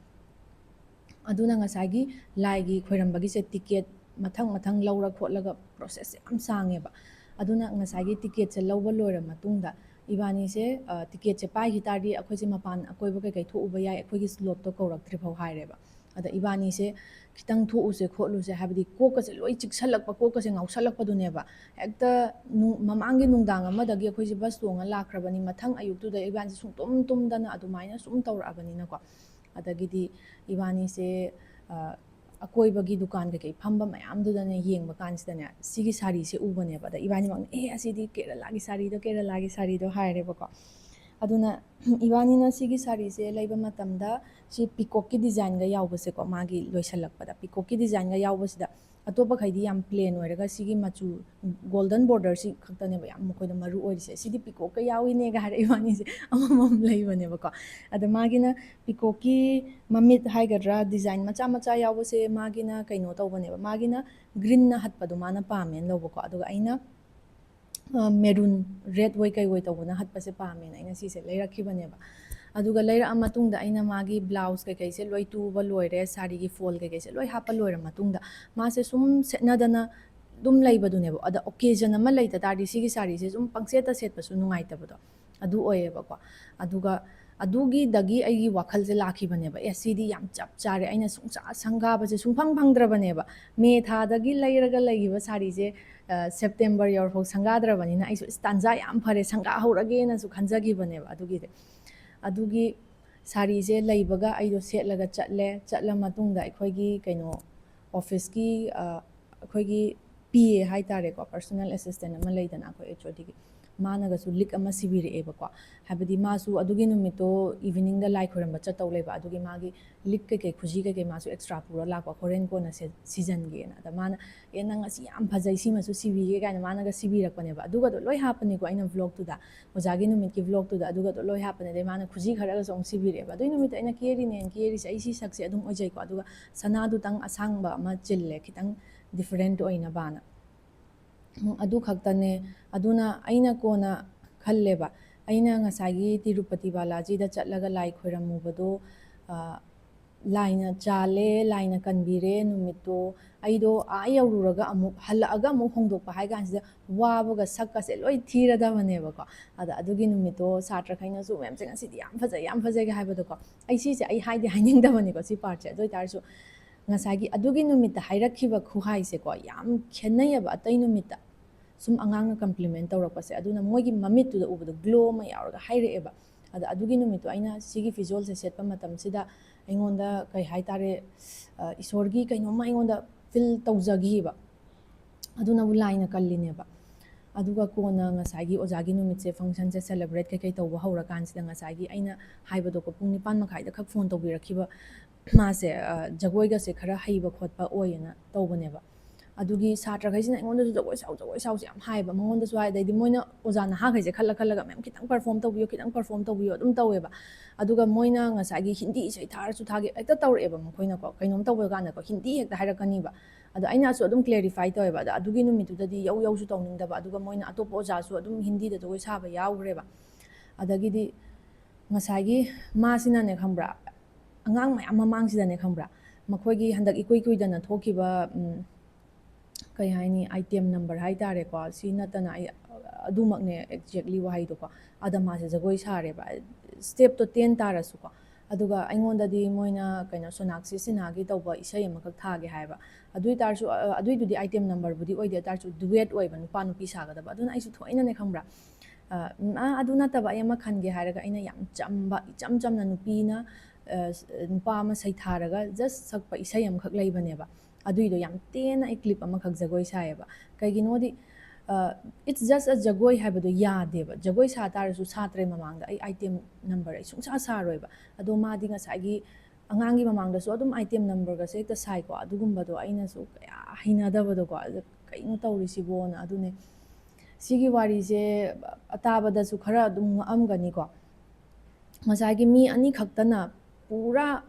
ꯑꯗꯨꯅ ꯉꯁꯥꯏꯒꯤ ꯂꯥꯏꯒꯤ ꯈꯣꯏꯔꯝꯕꯒꯤꯁꯦ ticket ꯃꯊꯪ ꯃꯊꯪ ꯂꯧꯔ ꯈꯣꯠꯂꯒ process ꯌꯥꯝ ꯁꯥꯡꯉꯦꯕ꯫ ꯑꯗꯨꯅ ꯉꯁꯥꯏꯒꯤ ticketꯁꯦ ꯂꯧꯕ ꯂꯣꯏꯔ ꯃꯇꯨꯡꯗ ꯏꯕꯥꯅꯤꯁꯦ, ꯑ, ticketꯁꯦ ꯄꯥꯏꯈꯤ ꯇꯥꯔꯗꯤ ꯑꯩꯈꯣꯏꯁꯦ ꯃꯄꯥꯟ ꯑꯀꯣꯏꯕ ꯀꯩꯀꯩ ꯊꯣꯛꯎꯕ ꯌꯥꯏ, ꯑꯩꯈꯣꯏꯒꯤ slotꯇꯣ ꯀꯧꯔꯛꯇ꯭ꯔꯤ ꯐꯥꯎ ꯍꯥꯏꯔꯦꯕ꯫ ꯑꯗ ꯏꯕꯥꯅꯤꯁꯦ ꯈꯤꯇꯪ ꯊꯣꯛꯎꯁꯦ ꯈꯣꯠꯂꯨꯁꯦ, ꯍꯥꯏꯕꯗꯤ ꯀꯣꯛꯀꯁꯦ ꯂꯣꯏ ꯆꯤꯛꯁꯜꯂꯛꯄ, ꯀꯣꯛꯀꯁꯦ ꯉꯥꯎꯁꯜꯂꯛꯄꯗꯨꯅꯦꯕ꯫ ꯍꯦꯛꯇ ꯅꯨ-, ꯃꯃꯥꯡꯒꯤ ꯅꯨꯡꯗꯥꯡ ꯑꯃꯗꯒꯤ ꯑꯩꯈꯣꯏꯁꯦ bus ꯇꯣꯡꯉ ꯂꯥꯛꯈ꯭ꯔꯕꯅꯤ, ꯃꯊꯪ ꯑꯌꯨꯛꯇꯨꯗ ꯏꯕꯥꯅꯤꯁꯦ ꯁꯨꯡꯇꯨꯝ ꯇꯨꯝꯗꯅ ꯑꯗꯨꯃꯥꯏꯅ ꯁꯨꯝ ꯇꯧꯔꯛꯑꯕꯅꯤꯅꯀꯣ꯫ ꯑꯗꯒꯤꯗꯤ ꯏꯕꯥꯅꯤꯁꯦ, ꯑ, ꯑꯀꯣꯏꯕꯒꯤ ꯗꯨꯀꯥꯟ ꯀꯩꯀꯩ ꯐꯝꯕ ꯃꯌꯥꯝꯗꯨꯗꯅꯦ ꯌꯦꯡꯕ ꯀꯥꯟꯁꯤꯗꯅꯦ, ꯁꯤꯒꯤ ꯁꯥꯔꯤꯁꯦ ꯎꯕꯅꯦꯕ꯫ ꯑꯗ ꯏꯕꯥꯅꯤꯃꯛꯅ, "ꯑꯦ, ꯑꯁꯤꯗꯤ ꯀꯦꯔꯂꯥꯒꯤ ꯁꯥꯔꯤꯗꯣ, ꯀꯦꯔꯂꯥꯒꯤ ꯁꯥꯔꯤꯗꯣ" ꯍꯥꯏꯔꯦꯕꯀꯣ꯫ ꯑꯗꯨꯅ ꯏꯕꯥꯅꯤꯅ ꯁꯤꯒꯤ ꯁꯥꯔꯤꯁꯦ ꯂꯩꯕ ꯃꯇꯝꯗ ꯁꯤ peacockꯀꯤ designꯒ ꯌꯥꯎꯕꯁꯦꯀꯣ, ꯃꯥꯒꯤ ꯂꯣꯏꯁꯜꯂꯛꯄꯗ peacockꯀꯤ designꯒ ꯌꯥꯎꯕꯁꯤꯗ, ꯑꯇꯣꯞꯄꯈꯩꯗꯤ ꯌꯥꯝ plain ꯑꯣꯏꯔꯒ ꯁꯤꯒꯤ ꯃꯆꯨ golden borderꯁꯤ ꯈꯛꯇꯅꯦꯕ ꯌꯥꯝ ꯃꯈꯣꯏꯗ ꯃꯔꯨ ꯑꯣꯏꯔꯤꯁꯦ꯫ "ꯁꯤꯗꯤ peacockꯀ ꯌꯥꯎꯏꯅꯦꯒ" ꯍꯥꯏꯔ ꯏꯕꯥꯅꯤꯁꯦ ꯑꯃꯃꯝ ꯂꯩꯕꯅꯦꯕꯀꯣ꯫ ꯑꯗ ꯃꯥꯒꯤꯅ peacockꯀꯤ ꯃꯃꯤꯠ ꯍꯥꯏꯒꯗ꯭ꯔꯥ, design ꯃꯆꯥ ꯃꯆꯥ ꯌꯥꯎꯕꯁꯦ ꯃꯥꯒꯤꯅ ꯀꯩꯅꯣ ꯇꯧꯕꯅꯦꯕ, ꯃꯥꯒꯤꯅ greenꯅ ꯍꯠꯄꯗꯣ ꯃꯥꯅ ꯄꯥꯝꯃꯦꯅ ꯂꯧꯕꯀꯣ꯫ ꯑꯗꯨꯒ ꯑꯩꯅ, ꯑ, maroon, red ꯑꯣꯏ ꯀꯩ ꯑꯣꯏ ꯇꯧꯕꯅ ꯍꯠꯄꯁꯦ ꯄꯥꯝꯃꯦꯅ ꯑꯩꯅ ꯁꯤꯁꯦ ꯂꯩꯔꯛꯈꯤꯕꯅꯦꯕ꯫ ꯑꯗꯨꯒ ꯂꯩꯔꯛꯑ ꯃꯇꯨꯡꯗ ꯑꯩꯅ ꯃꯥꯒꯤ blouse ꯀꯩꯀꯩꯁꯦ ꯂꯣꯏ ꯇꯨꯕ ꯂꯣꯏꯔꯦ, ꯁꯥꯔꯤꯒꯤ ꯐꯣꯜ ꯀꯩꯀꯩꯁꯦ ꯂꯣꯏ ꯍꯥꯞꯄ ꯂꯣꯏꯔ ꯃꯇꯨꯡꯗ, ꯃꯥꯁꯦ ꯁꯨꯝ ꯁꯦꯠꯅꯗꯅ ꯑꯗꯨꯝ ꯂꯩꯕꯗꯨꯅꯦꯕ꯫ ꯑꯗ occasion ꯑꯃ ꯂꯩꯇ ꯇꯥꯔꯗꯤ ꯁꯤꯒꯤ ꯁꯥꯔꯤꯁꯦ ꯁꯨꯝ ꯄꯪꯁꯦꯠꯇ ꯁꯦꯠꯄꯁꯨ ꯅꯨꯡꯉꯥꯏꯇꯕꯗꯣ ꯑꯗꯨ ꯑꯣꯏꯌꯦꯕꯀꯣ꯫ ꯑꯗꯨꯒ ꯑꯗꯨꯒꯤꯗꯒꯤ ꯑꯩꯒꯤ ꯋꯥꯈꯜꯁꯦ ꯂꯥꯛꯈꯤꯕꯅꯦꯕ, "ꯑꯦ, ꯁꯤꯗꯤ ꯌꯥꯝ ꯆꯞ ꯆꯥꯔꯦ, ꯑꯩꯅ ꯁꯨꯡꯁꯥ ꯁꯪꯒꯥꯕꯁꯦ ꯁꯨꯡꯐꯪ ꯐꯪꯗ꯭ꯔꯕꯅꯦꯕ꯫ ꯃꯦ ꯊꯥꯗꯒꯤ ꯂꯩꯔꯒ ꯂꯩꯈꯤꯕ ꯁꯥꯔꯤꯁꯦ, ꯑ, September ꯌꯧꯔꯐꯥꯎ ꯁꯪꯒꯥꯗ꯭ꯔꯕꯅꯤꯅ ꯑꯩꯁꯨ, "ꯏꯁ, ꯇꯥꯟꯖꯥ ꯌꯥꯝ ꯐꯔꯦ, ꯁꯪꯒꯥ ꯍꯧꯔꯒꯦꯅꯁꯨ" ꯈꯟꯖꯈꯤꯕꯅꯦꯕ꯫ ꯑꯗꯨꯒꯤꯗꯤ, ꯑꯗꯨꯒꯤ ꯁꯥꯔꯤꯁꯦ ꯂꯩꯕꯒ ꯑꯩꯗꯣ ꯁꯦꯠꯂꯒ ꯆꯠꯂꯦ꯫ ꯆꯠꯂ ꯃꯇꯨꯡꯗ ꯑꯩꯈꯣꯏꯒꯤ ꯀꯩꯅꯣ, officeꯀꯤ, ꯑ, ꯑꯩꯈꯣꯏꯒꯤ P A ꯍꯥꯏꯇꯥꯔꯦꯀꯣ, personal assistant ꯑꯃ ꯂꯩꯗꯅ ꯑꯩꯈꯣꯏ H O Dꯒꯤ, ꯃꯥꯅꯒꯁꯨ ꯂꯤꯛ ꯑꯃ ꯁꯤꯕꯤꯔꯛꯑꯦꯕꯀꯣ꯫ ꯍꯥꯏꯕꯗꯤ ꯃꯥꯁꯨ ꯑꯗꯨꯒꯤ ꯅꯨꯃꯤꯠꯇꯣ ꯏꯚꯤꯅꯤꯡꯗ ꯂꯥꯏ ꯈꯣꯏꯔꯝꯕ ꯆꯠꯇꯧ ꯂꯩꯕ, ꯑꯗꯨꯒꯤ ꯃꯥꯒꯤ ꯂꯤꯛ ꯀꯩꯀꯩ, ꯈꯨꯖꯤ ꯀꯩꯀꯩ ꯃꯥꯁꯨ ꯑꯦꯛꯁꯇ꯭ꯔꯥ ꯄꯨꯔ ꯂꯥꯛꯄ, ꯍꯣꯔꯦꯟ ꯀꯣꯟꯅ ꯁꯦ-, ꯁꯤꯖꯟꯒꯦꯅ꯫ ꯑꯗ ꯃꯥꯅ, "ꯑꯦ, ꯅꯪ ꯑꯁꯤ ꯌꯥꯝ ꯐꯖꯩ, ꯁꯤꯃꯁꯨ ꯁꯤꯕꯤꯒꯦ" ꯀꯥꯏꯅ ꯃꯥꯅꯒ ꯁꯤꯕꯤꯔꯛꯄꯅꯦꯕ꯫ ꯑꯗꯨꯒꯗꯣ ꯂꯣꯏ ꯍꯥꯞꯄꯅꯤꯀꯣ ꯑꯩꯅ ꯕ꯭ꯂꯣꯛꯇꯨꯗ, ꯑꯣꯖꯥꯒꯤ ꯅꯨꯃꯤꯠꯀꯤ ꯕ꯭ꯂꯣꯛꯇꯨꯗ ꯑꯗꯨꯒꯗꯣ ꯂꯣꯏ ꯍꯥꯞꯄꯅꯦ꯫ ꯑꯗꯩ ꯃꯥꯅ ꯈꯨꯖꯤ ꯈꯔꯒꯁꯨ ꯑꯃꯨꯛ ꯁꯤꯕꯤꯔꯛꯑꯦꯕ꯫ ꯑꯗꯨꯏ ꯅꯨꯃꯤꯠꯇꯣ ꯑꯩꯅ ꯀꯦꯔꯤꯅꯦꯅ ꯀꯦꯔꯤꯁꯦ ꯑꯩ ꯁꯤ ꯁꯛꯁꯦ ꯑꯗꯨꯝ ꯑꯣꯏꯖꯩꯀꯣ꯫ ꯑꯗꯨꯒ ꯁꯅꯥꯗꯨꯇꯪ ꯑꯁꯥꯡꯕ ꯑꯃ ꯆꯤꯜꯂꯦ, ꯈꯤꯇꯪ ꯗꯤꯐꯔꯦꯟꯠ ꯑꯣꯏꯅꯕꯅ꯫ ꯎꯝ, ꯑꯗꯨ ꯈꯛꯇꯅꯦ꯫ ꯑꯗꯨꯅ ꯑꯩꯅ ꯀꯣꯟꯅ ꯈꯜꯂꯦꯕ, ꯑꯩꯅ ꯉꯁꯥꯏꯒꯤ ꯇꯤꯔꯨꯄꯇꯤ ꯕꯥꯂꯥꯖꯤꯗ ꯆꯠꯂꯒ ꯂꯥꯏ ꯈꯣꯏꯔꯝꯃꯨꯕꯗꯣ, ꯑ, ꯂꯥꯏꯅ ꯆꯥꯜꯂꯦ, ꯂꯥꯏꯅ ꯀꯟꯕꯤꯔꯦ ꯅꯨꯃꯤꯠꯇꯣ꯫ ꯑꯩꯗꯣ ꯑꯥ ꯌꯧꯔꯨꯔꯒ ꯑꯃꯨꯛ ꯍꯜꯂꯛꯑꯒ ꯑꯃꯨꯛ ꯍꯣꯡꯗꯣꯛꯄ ꯍꯥꯏ ꯀꯥꯟꯁꯤꯗ ꯋꯥꯕꯒ ꯁꯛꯀꯁꯦ ꯂꯣꯏ ꯊꯤꯔꯗꯕꯅꯦꯕꯀꯣ꯫ ꯑꯗ ꯑꯗꯨꯒꯤ ꯅꯨꯃꯤꯠꯇꯣ ꯁꯥꯇ꯭ꯔꯈꯩꯅꯁꯨ, "ꯃꯦꯝꯁꯦ ꯉꯁꯤꯗꯤ ꯌꯥꯝ ꯐꯖꯩ, ꯌꯥꯝ ꯐꯖꯩꯒ" ꯍꯥꯏꯕꯗꯣꯀꯣ꯫ ꯑꯩ ꯁꯤꯁꯦ ꯑꯩ ꯍꯥꯏꯗꯤ ꯍꯥꯏꯅꯤꯡꯗꯕꯅꯤꯀꯣ, ꯁꯤ ꯄꯥꯔꯠꯁꯦ꯫ ꯑꯗꯨ ꯑꯣꯏꯇꯥꯔꯁꯨ ꯉꯁꯥꯏꯒꯤ ꯑꯗꯨꯒꯤ ꯅꯨꯃꯤꯠꯇ ꯍꯥꯏꯔꯛꯈꯤꯕ ꯈꯨꯍꯥꯏꯁꯦꯀꯣ, ꯌꯥꯝ ꯈꯦꯠꯅꯩꯌꯦꯕ ꯑꯇꯩ ꯅꯨꯃꯤꯠꯇ꯫ ꯁꯨꯝ ꯑꯉꯥꯡꯅ ꯀꯝꯄ꯭ꯂꯤꯃꯦꯟ ꯇꯧꯔꯛꯄꯁꯦ, ꯑꯗꯨꯅ ꯃꯣꯏꯒꯤ ꯃꯃꯤꯠꯇꯨꯗ ꯎꯕꯗꯣ ꯒ꯭ꯂꯣ ꯑꯃ ꯌꯥꯎꯔꯒ ꯍꯥꯏꯔꯛꯑꯦꯕ꯫ ꯑꯗ ꯑꯗꯨꯒꯤ ꯅꯨꯃꯤꯠꯇꯣ ꯑꯩꯅ ꯁꯤꯒꯤ ꯐꯤꯖꯣꯜꯁꯦ ꯁꯦꯠꯄ ꯃꯇꯝꯁꯤꯗ ꯑꯩꯉꯣꯟꯗ ꯀꯩ ꯍꯥꯏꯇꯥꯔꯦ, ꯑ, ꯏꯁꯣꯔꯒꯤ ꯀꯩꯅꯣꯝꯃ ꯑꯩꯉꯣꯟꯗ ꯐꯤꯜ ꯇꯧꯖꯈꯤꯕ꯫ ꯑꯗꯨꯅꯕꯨ ꯂꯥꯏꯅ ꯀꯜꯂꯤꯅꯦꯕ꯫ ꯑꯗꯨꯒ ꯀꯣꯟꯅ ꯉꯁꯥꯏꯒꯤ ꯑꯣꯖꯥꯒꯤ ꯅꯨꯃꯤꯠꯁꯦ, ꯐꯪꯁꯟꯁꯦ ꯁꯦꯂꯦꯕ꯭ꯔꯦꯠ ꯀꯩꯀꯩ ꯇꯧꯕ ꯍꯧꯔꯀꯥꯟꯁꯤꯗ, ꯉꯁꯥꯏꯒꯤ ꯑꯩꯅ ꯍꯥꯏꯕꯗꯣꯀꯣ, ꯄꯨꯡ ꯅꯤꯄꯥꯟ ꯃꯈꯥꯏꯗ ꯈꯛ ꯐꯣꯟ ꯇꯧꯕꯤꯔꯛꯈꯤꯕ ꯃꯥꯁꯦ, ꯑ, ꯖꯒꯣꯏꯒꯁꯦ ꯈꯔ ꯍꯩꯕ ꯈꯣꯠꯄ ꯑꯣꯏꯌꯦꯅ ꯇꯧꯕꯅꯦꯕ꯫ ꯑꯗꯨꯒꯤ ꯁꯥꯇ꯭ꯔꯈꯩꯁꯤꯅ ꯑꯩꯉꯣꯟꯗꯁꯨ "ꯖꯒꯣꯏ ꯁꯥꯎ, ꯖꯒꯣꯏ ꯁꯥꯎꯁꯦ" ꯌꯥꯝ ꯍꯥꯏꯌꯦꯕ꯫ ꯃꯉꯣꯟꯗꯁꯨ ꯍꯥꯏ, ꯑꯗꯩꯗꯤ ꯃꯣꯏꯅ ꯑꯣꯖꯥ ꯅꯍꯥꯈꯩꯁꯦ ꯈꯜꯂ ꯈꯜꯂꯒ, "ꯃꯦꯝ, ꯈꯤꯇꯪ ꯄꯔꯐꯣꯔꯝ ꯇꯧꯕꯤꯌꯨ, ꯈꯤꯇꯪ ꯄꯔꯐꯣꯔꯝ ꯇꯧꯕꯤꯌꯨ" ꯑꯗꯨꯝ ꯇꯧꯋꯦꯕ꯫ ꯑꯗꯨꯒ ꯃꯣꯏꯅ ꯉꯁꯥꯏꯒꯤ ꯍꯤꯟꯗꯤ ꯏꯁꯩ ꯊꯥꯔꯁꯨ ꯊꯥꯒꯦ ꯍꯦꯛꯇ ꯇꯧꯔꯛꯑꯦꯕ꯫ ꯃꯈꯣꯏꯅꯀꯣ, ꯀꯩꯅꯣꯝ ꯇꯧꯕ ꯀꯥꯟꯗꯀꯣ, ꯍꯤꯟꯗꯤ ꯍꯦꯛꯇ ꯍꯥꯏꯔꯛꯀꯅꯤꯕ꯫ ꯑꯗꯣ ꯑꯩꯅꯁꯨ ꯑꯗꯨꯝ ꯀ꯭ꯂꯦꯔꯤꯐꯥꯏ ꯇꯧꯋꯦꯕ꯫ ꯑꯗ ꯑꯗꯨꯒꯤ ꯅꯨꯃꯤꯠꯇꯨꯗꯗꯤ ꯌꯧ ꯌꯧꯁꯨ ꯇꯧꯅꯤꯡꯗꯕ, ꯑꯗꯨꯒ ꯃꯣꯏꯅ ꯑꯇꯣꯞꯄ ꯑꯣꯖꯥꯁꯨ ꯑꯗꯨꯝ ꯍꯤꯟꯗꯤꯗ ꯖꯒꯣꯏ ꯁꯥꯕ ꯌꯥꯎꯈ꯭ꯔꯦꯕ꯫ ꯑꯗꯒꯤꯗꯤ ꯉꯁꯥꯏꯒꯤ ꯃꯥꯁꯤꯅꯅꯦ, ꯈꯪꯕ꯭ꯔꯥ, ꯑꯉꯥꯡ ꯃꯌꯥꯝ ꯃꯃꯥꯡꯁꯤꯗꯅꯦ, ꯈꯪꯕ꯭ꯔꯥ, ꯃꯈꯣꯏꯒꯤ ꯍꯟꯗꯛ ꯏꯀꯨꯏ ꯀꯨꯏꯗꯅ ꯊꯣꯛꯈꯤꯕ, ꯎꯝ, ꯀꯩ ꯍꯥꯏꯅꯤ, ꯑꯥꯏꯇꯦꯝ ꯅꯝꯕꯔ ꯍꯥꯏꯇꯥꯔꯦꯀꯣ, ꯁꯤ ꯅꯠꯇꯅ ꯑꯩ ꯑꯗꯨꯃꯛꯅꯦ ꯑꯦꯛꯖꯦꯛꯂꯤ ꯋꯥꯍꯩꯗꯣꯀꯣ, ꯑꯗ ꯃꯥꯁꯦ ꯖꯒꯣꯏ ꯁꯥꯔꯦꯕ, ꯁ꯭ꯇꯦꯞꯇꯣ ꯇꯦꯟ ꯇꯥꯔꯁꯨꯀꯣ꯫ ꯑꯗꯨꯒ ꯑꯩꯉꯣꯟꯗꯗꯤ ꯃꯣꯏꯅ ꯀꯩꯅꯣ, ꯁꯣꯅꯥꯛꯁꯤ ꯁꯤꯟꯍꯥꯒꯤ ꯇꯧꯕ ꯏꯁꯩ ꯑꯃꯈꯛ ꯊꯥꯒꯦ ꯍꯥꯏꯕ꯫ ꯑꯗꯨ ꯑꯣꯏꯇꯥꯔꯁꯨ, ꯑ, ꯑꯗꯨꯏꯗꯨꯗꯤ ꯑꯥꯏꯇꯦꯝ ꯅꯝꯕꯔꯕꯨꯗꯤ ꯑꯣꯏꯗꯦ, ꯑꯗꯨ ꯑꯣꯏꯇꯥꯔꯁꯨ ꯗꯨꯋꯦꯠ ꯑꯣꯏꯕ, ꯅꯨꯄꯥ ꯅꯨꯄꯤ ꯁꯥꯒꯗꯕ꯫ ꯑꯗꯨꯅ ꯑꯩꯁꯨ ꯊꯣꯏꯅꯅꯦ, ꯈꯪꯕ꯭ꯔꯥ, ꯑ, ꯎꯝ, ꯑ, ꯑꯗꯨ ꯅꯠꯇꯕ ꯑꯩ ꯑꯃ ꯈꯟꯒꯦ ꯍꯥꯏꯔꯒ, ꯑꯩꯅ ꯌꯥꯝ ꯆꯝꯕ, ꯏꯆꯝ ꯆꯝꯅ ꯅꯨꯄꯤꯅ, ꯑ, ꯅꯨꯄꯥ ꯑꯃ ꯁꯩꯊꯥꯔꯒ just ꯁꯛꯄ ꯏꯁꯩ ꯑꯃꯈꯛ ꯂꯩꯕꯅꯦꯕ꯫ ꯑꯗꯨꯏꯗꯣ ꯌꯥꯝ ꯇꯦꯟꯅ ꯑꯩ ꯀ꯭ꯂꯤꯞ ꯑꯃꯈꯛ ꯖꯒꯣꯏ ꯁꯥꯏꯌꯦꯕ꯫ ꯀꯩꯒꯤꯅꯣꯗꯤ, It's just a ꯖꯒꯣꯏ ꯍꯥꯏꯕꯗꯣ ꯌꯥꯗꯦꯕ꯫ ꯖꯒꯣꯏ ꯁꯥ ꯇꯥꯔꯁꯨ ꯁꯥꯇ꯭ꯔꯦ ꯃꯃꯥꯡꯗ ꯑꯩ item number ꯑꯩ ꯁꯨꯡꯁꯥ ꯁꯥꯔꯣꯏꯕ꯫ ꯑꯗꯣ ꯃꯥꯗꯤ ꯉꯁꯥꯏꯒꯤ ꯑꯉꯥꯡꯒꯤ ꯃꯃꯥꯡꯗꯁꯨ ꯑꯗꯨꯝ item numberꯒꯁꯦ ꯍꯦꯛꯇ ꯁꯥꯏꯀꯣ꯫ ꯑꯗꯨꯒꯨꯝꯕꯗꯣ ꯑꯩꯅꯁꯨ ꯀꯌꯥ ꯍꯩꯅꯗꯕꯗꯣꯀꯣ꯫ ꯑꯗ ꯀꯩꯅꯣ ꯇꯧꯔꯤꯁꯤꯕꯣꯅ꯫ ꯑꯗꯨꯅꯦ ꯁꯤꯒꯤ ꯋꯥꯔꯤꯁꯦ ꯑꯇꯥꯕꯗꯁꯨ ꯈꯔ ꯑꯗꯨꯝ ꯉꯛꯑꯝꯒꯅꯤꯀꯣ꯫ ꯉꯁꯥꯏꯒꯤ ꯃꯤ ꯑꯅꯤꯈꯛꯇꯅ ꯄꯨꯔꯥ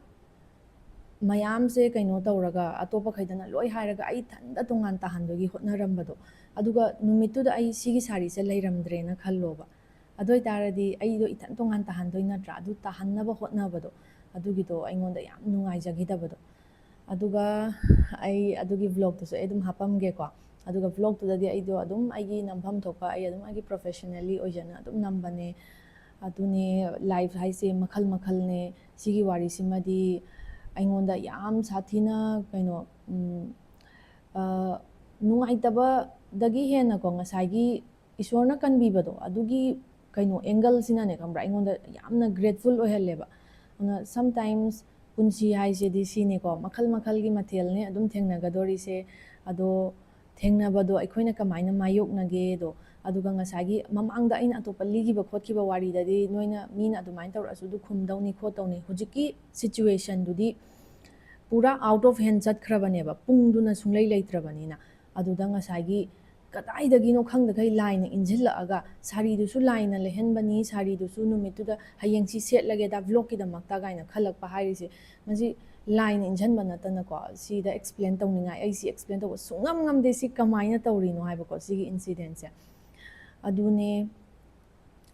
ꯃꯌꯥꯝꯁꯦ ꯀꯩꯅꯣ ꯇꯧꯔꯒ, ꯑꯇꯣꯞꯄꯈꯩꯗꯅ ꯂꯣꯏ ꯍꯥꯏꯔꯒ ꯑꯩ ꯏꯊꯟꯇ ꯇꯣꯉꯥꯟ ꯇꯥꯍꯟꯕꯒꯤ ꯍꯣꯠꯅꯔꯝꯕꯗꯣ꯫ ꯑꯗꯨꯒ ꯅꯨꯃꯤꯠꯇꯨꯗ ꯑꯩ ꯁꯤꯒꯤ ꯁꯥꯔꯤꯁꯦ ꯂꯩꯔꯝꯗ꯭ꯔꯦꯅ ꯈꯜꯂꯣꯕ꯫ ꯑꯗꯨ ꯑꯣꯏꯇꯥꯔꯗꯤ ꯑꯩꯗꯣ ꯏꯊꯟ ꯇꯣꯉꯥꯟ ꯇꯥꯍꯟꯗꯣꯏ ꯅꯠꯇ꯭ꯔꯥ? ꯑꯗꯨ ꯇꯥꯍꯟꯅꯕ ꯍꯣꯠꯅꯕꯗꯣ, ꯑꯗꯨꯒꯤꯗꯣ ꯑꯩꯉꯣꯟꯗ ꯌꯥꯝ ꯅꯨꯡꯉꯥꯏꯖꯈꯤꯗꯕꯗꯣ꯫ ꯑꯗꯨꯒ ꯑꯩ ꯑꯗꯨꯒꯤ vlogꯇꯨꯁꯨ ꯑꯩ ꯑꯗꯨꯝ ꯍꯥꯞꯄꯝꯒꯦꯀꯣ꯫ ꯑꯗꯨꯒ vlogꯇꯨꯗꯗꯤ ꯑꯩꯗꯣ ꯑꯗꯨꯝ ꯑꯩꯒꯤ ꯅꯝꯐꯝ ꯊꯣꯛꯄ, ꯑꯩ ꯑꯗꯨꯝ ꯑꯩꯒꯤ professionally ꯑꯣꯏꯖꯅ ꯑꯗꯨꯝ ꯅꯝꯕꯅꯦ꯫ ꯑꯗꯨꯅꯦ, life ꯍꯥꯏꯁꯦ ꯃꯈꯜ ꯃꯈꯜꯅꯦ꯫ ꯁꯤꯒꯤ ꯋꯥꯔꯤꯁꯤꯃꯗꯤ ꯑꯩꯉꯣꯟꯗ ꯌꯥꯝ ꯁꯥꯊꯤꯅ ꯀꯩꯅꯣ, ꯎꯝ, ꯑ, ꯅꯨꯡꯉꯥꯏꯇꯕꯗꯒꯤ ꯍꯦꯟꯅꯀꯣ, ꯉꯁꯥꯏꯒꯤ ꯏꯁꯣꯔꯅ ꯀꯟꯕꯤꯕꯗꯣ, ꯑꯗꯨꯒꯤ ꯀꯩꯅꯣ, angleꯁꯤꯅꯅꯦ, ꯈꯪꯕ꯭ꯔꯥ, ꯑꯩꯉꯣꯟꯗ ꯌꯥꯝꯅ grateful ꯑꯣꯏꯍꯜꯂꯦꯕ꯫ ꯑꯗꯨꯅ sometimes ꯄꯨꯟꯁꯤ ꯍꯥꯏꯁꯤꯗꯤ ꯁꯤꯅꯤꯀꯣ, ꯃꯈꯜ ꯃꯈꯜꯒꯤ ꯃꯊꯦꯜꯅꯦ ꯑꯗꯨꯝ ꯊꯦꯡꯅꯒꯗꯣꯔꯤꯁꯦ꯫ ꯑꯗꯣ ꯊꯦꯡꯅꯕꯗꯣ ꯑꯩꯈꯣꯏꯅ ꯀꯃꯥꯏꯅ ꯃꯥꯌꯣꯛꯅꯒꯦꯗꯣ, ꯑꯗꯨꯒ ꯉꯁꯥꯏꯒꯤ ꯃꯃꯥꯡꯗ ꯑꯩꯅ ꯑꯇꯣꯞꯄ ꯂꯤꯈꯤꯕ ꯈꯣꯠꯈꯤꯕ ꯋꯥꯔꯤꯗꯗꯤ ꯅꯣꯏꯅ, ꯃꯤꯅ ꯑꯗꯨꯃꯥꯏꯅ ꯇꯧꯔꯛꯑꯁꯨ ꯑꯗꯨ ꯈꯨꯝꯗꯧꯅꯤ ꯈꯣꯠꯇꯧꯅꯤ꯫ ꯍꯧꯖꯤꯛꯀꯤ situationꯗꯨꯗꯤ ꯄꯨꯔꯥ out of hand ꯆꯠꯈ꯭ꯔꯕꯅꯦꯕ, ꯄꯨꯡꯗꯨꯅ ꯁꯨꯡꯂꯩ ꯂꯩꯇ꯭ꯔꯕꯅꯤꯅ꯫ ꯑꯗꯨꯗ ꯉꯁꯥꯏꯒꯤ ꯀꯗꯥꯏꯗꯒꯤꯅꯣ ꯈꯪꯗꯈꯩ ꯂꯥꯏꯅ ꯏꯟꯁꯤꯜꯂꯛꯑꯒ, ꯁꯥꯔꯤꯗꯨꯁꯨ ꯂꯥꯏꯅ ꯂꯩꯍꯟꯕꯅꯤ, ꯁꯥꯔꯤꯗꯨꯁꯨ ꯅꯨꯃꯤꯠꯇꯨꯗ ꯍꯌꯦꯡ ꯁꯤ ꯁꯦꯠꯂꯒꯦꯗ vlogꯀꯤꯗꯃꯛꯇ ꯀꯥꯏꯅ ꯈꯜꯂꯛꯄ ꯍꯥꯏꯔꯤꯁꯦ, ꯃꯁꯤ ꯂꯥꯏꯅ ꯏꯟꯁꯤꯟꯕ ꯅꯠꯇꯅꯀꯣ꯫ ꯁꯤꯗ explain ꯇꯧꯅꯤꯡꯉꯥꯏ, ꯑꯩ ꯁꯤ explain ꯇꯧꯕ ꯁꯨꯡꯉꯝ ꯉꯝꯗꯦ, ꯁꯤ ꯀꯃꯥꯏꯅ ꯇꯧꯔꯤꯅꯣ ꯍꯥꯏꯕꯀꯣ, ꯁꯤꯒꯤ incidentꯁꯦ꯫ ꯑꯗꯨꯅꯦ,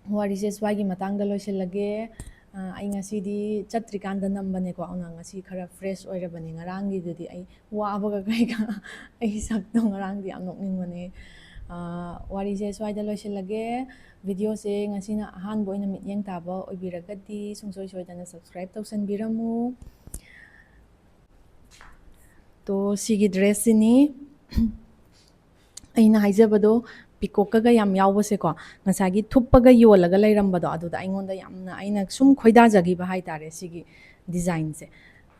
ꯋꯥꯔꯤꯁꯦ ꯁ꯭ꯋꯥꯏꯒꯤ ꯃꯇꯥꯡꯗ ꯂꯣꯏꯁꯤꯜꯂꯒꯦ꯫ ꯑ, ꯑꯩ ꯉꯁꯤꯗꯤ ꯆꯠꯇ꯭ꯔꯤꯀꯥꯟꯗ ꯅꯝꯕꯅꯦꯀꯣ, ꯑꯗꯨꯅ ꯉꯁꯤ ꯈꯔ fresh ꯑꯣꯏꯔꯕꯅꯤ꯫ ꯉꯔꯥꯡꯒꯤꯗꯨꯗꯤ ꯑꯩ ꯋꯥꯕꯒ ꯀꯩꯒ ꯑꯩꯒꯤ ꯁꯛꯇꯣ ꯉꯔꯥꯡꯗꯤ ꯌꯥꯝ ꯅꯣꯛꯅꯤꯡꯕꯅꯦ꯫ ꯑ, ꯋꯥꯔꯤꯁꯦ ꯁ꯭ꯋꯥꯏꯗ ꯂꯣꯏꯁꯤꯜꯂꯒꯦ꯫ Videoꯁꯦ ꯉꯁꯤꯅ ꯑꯍꯥꯟꯕ ꯑꯣꯏꯅ ꯃꯤꯠꯌꯦꯡ ꯇꯥꯕ ꯑꯣꯏꯕꯤꯔꯒꯗꯤ ꯁꯨꯡꯁꯣꯏ ꯁꯣꯏꯗꯅ subscribe ꯇꯧꯁꯟꯕꯤꯔꯝꯃꯨ꯫ ꯇꯣ, ꯁꯤꯒꯤ dressꯁꯤꯅꯤ꯫ ꯑꯩꯅ ꯍꯥꯏꯖꯕꯗꯣ, peacockꯀꯒ ꯌꯥꯝ ꯌꯥꯎꯕꯁꯦꯀꯣ, ꯉꯁꯥꯏꯒꯤ ꯊꯨꯞꯄꯒ ꯌꯣꯜꯂꯒ ꯂꯩꯔꯝꯕꯗꯣ, ꯑꯗꯨꯗ ꯑꯩꯉꯣꯟꯗ ꯌꯥꯝꯅ, ꯑꯩꯅ ꯁꯨꯝ ꯈꯣꯏꯗꯥꯖꯈꯤꯕ ꯍꯥꯏꯇꯥꯔꯦ ꯁꯤꯒꯤ designꯁꯦ꯫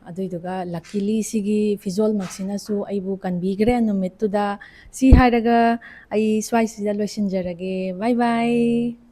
ꯑꯗꯨꯏꯗꯨꯒ luckily ꯁꯤꯒꯤ ꯐꯤꯖꯣꯜꯃꯛꯁꯤꯅꯁꯨ ꯑꯩꯕꯨ ꯀꯟꯕꯤꯈ꯭ꯔꯦ ꯅꯨꯃꯤꯠꯇꯨꯗ꯫ ꯁꯤ ꯍꯥꯏꯔꯒ ꯑꯩ ꯁ꯭ꯋꯥꯏꯁꯤꯗ ꯂꯣꯏꯁꯤꯟꯖꯔꯒꯦ꯫ Bye bye꯫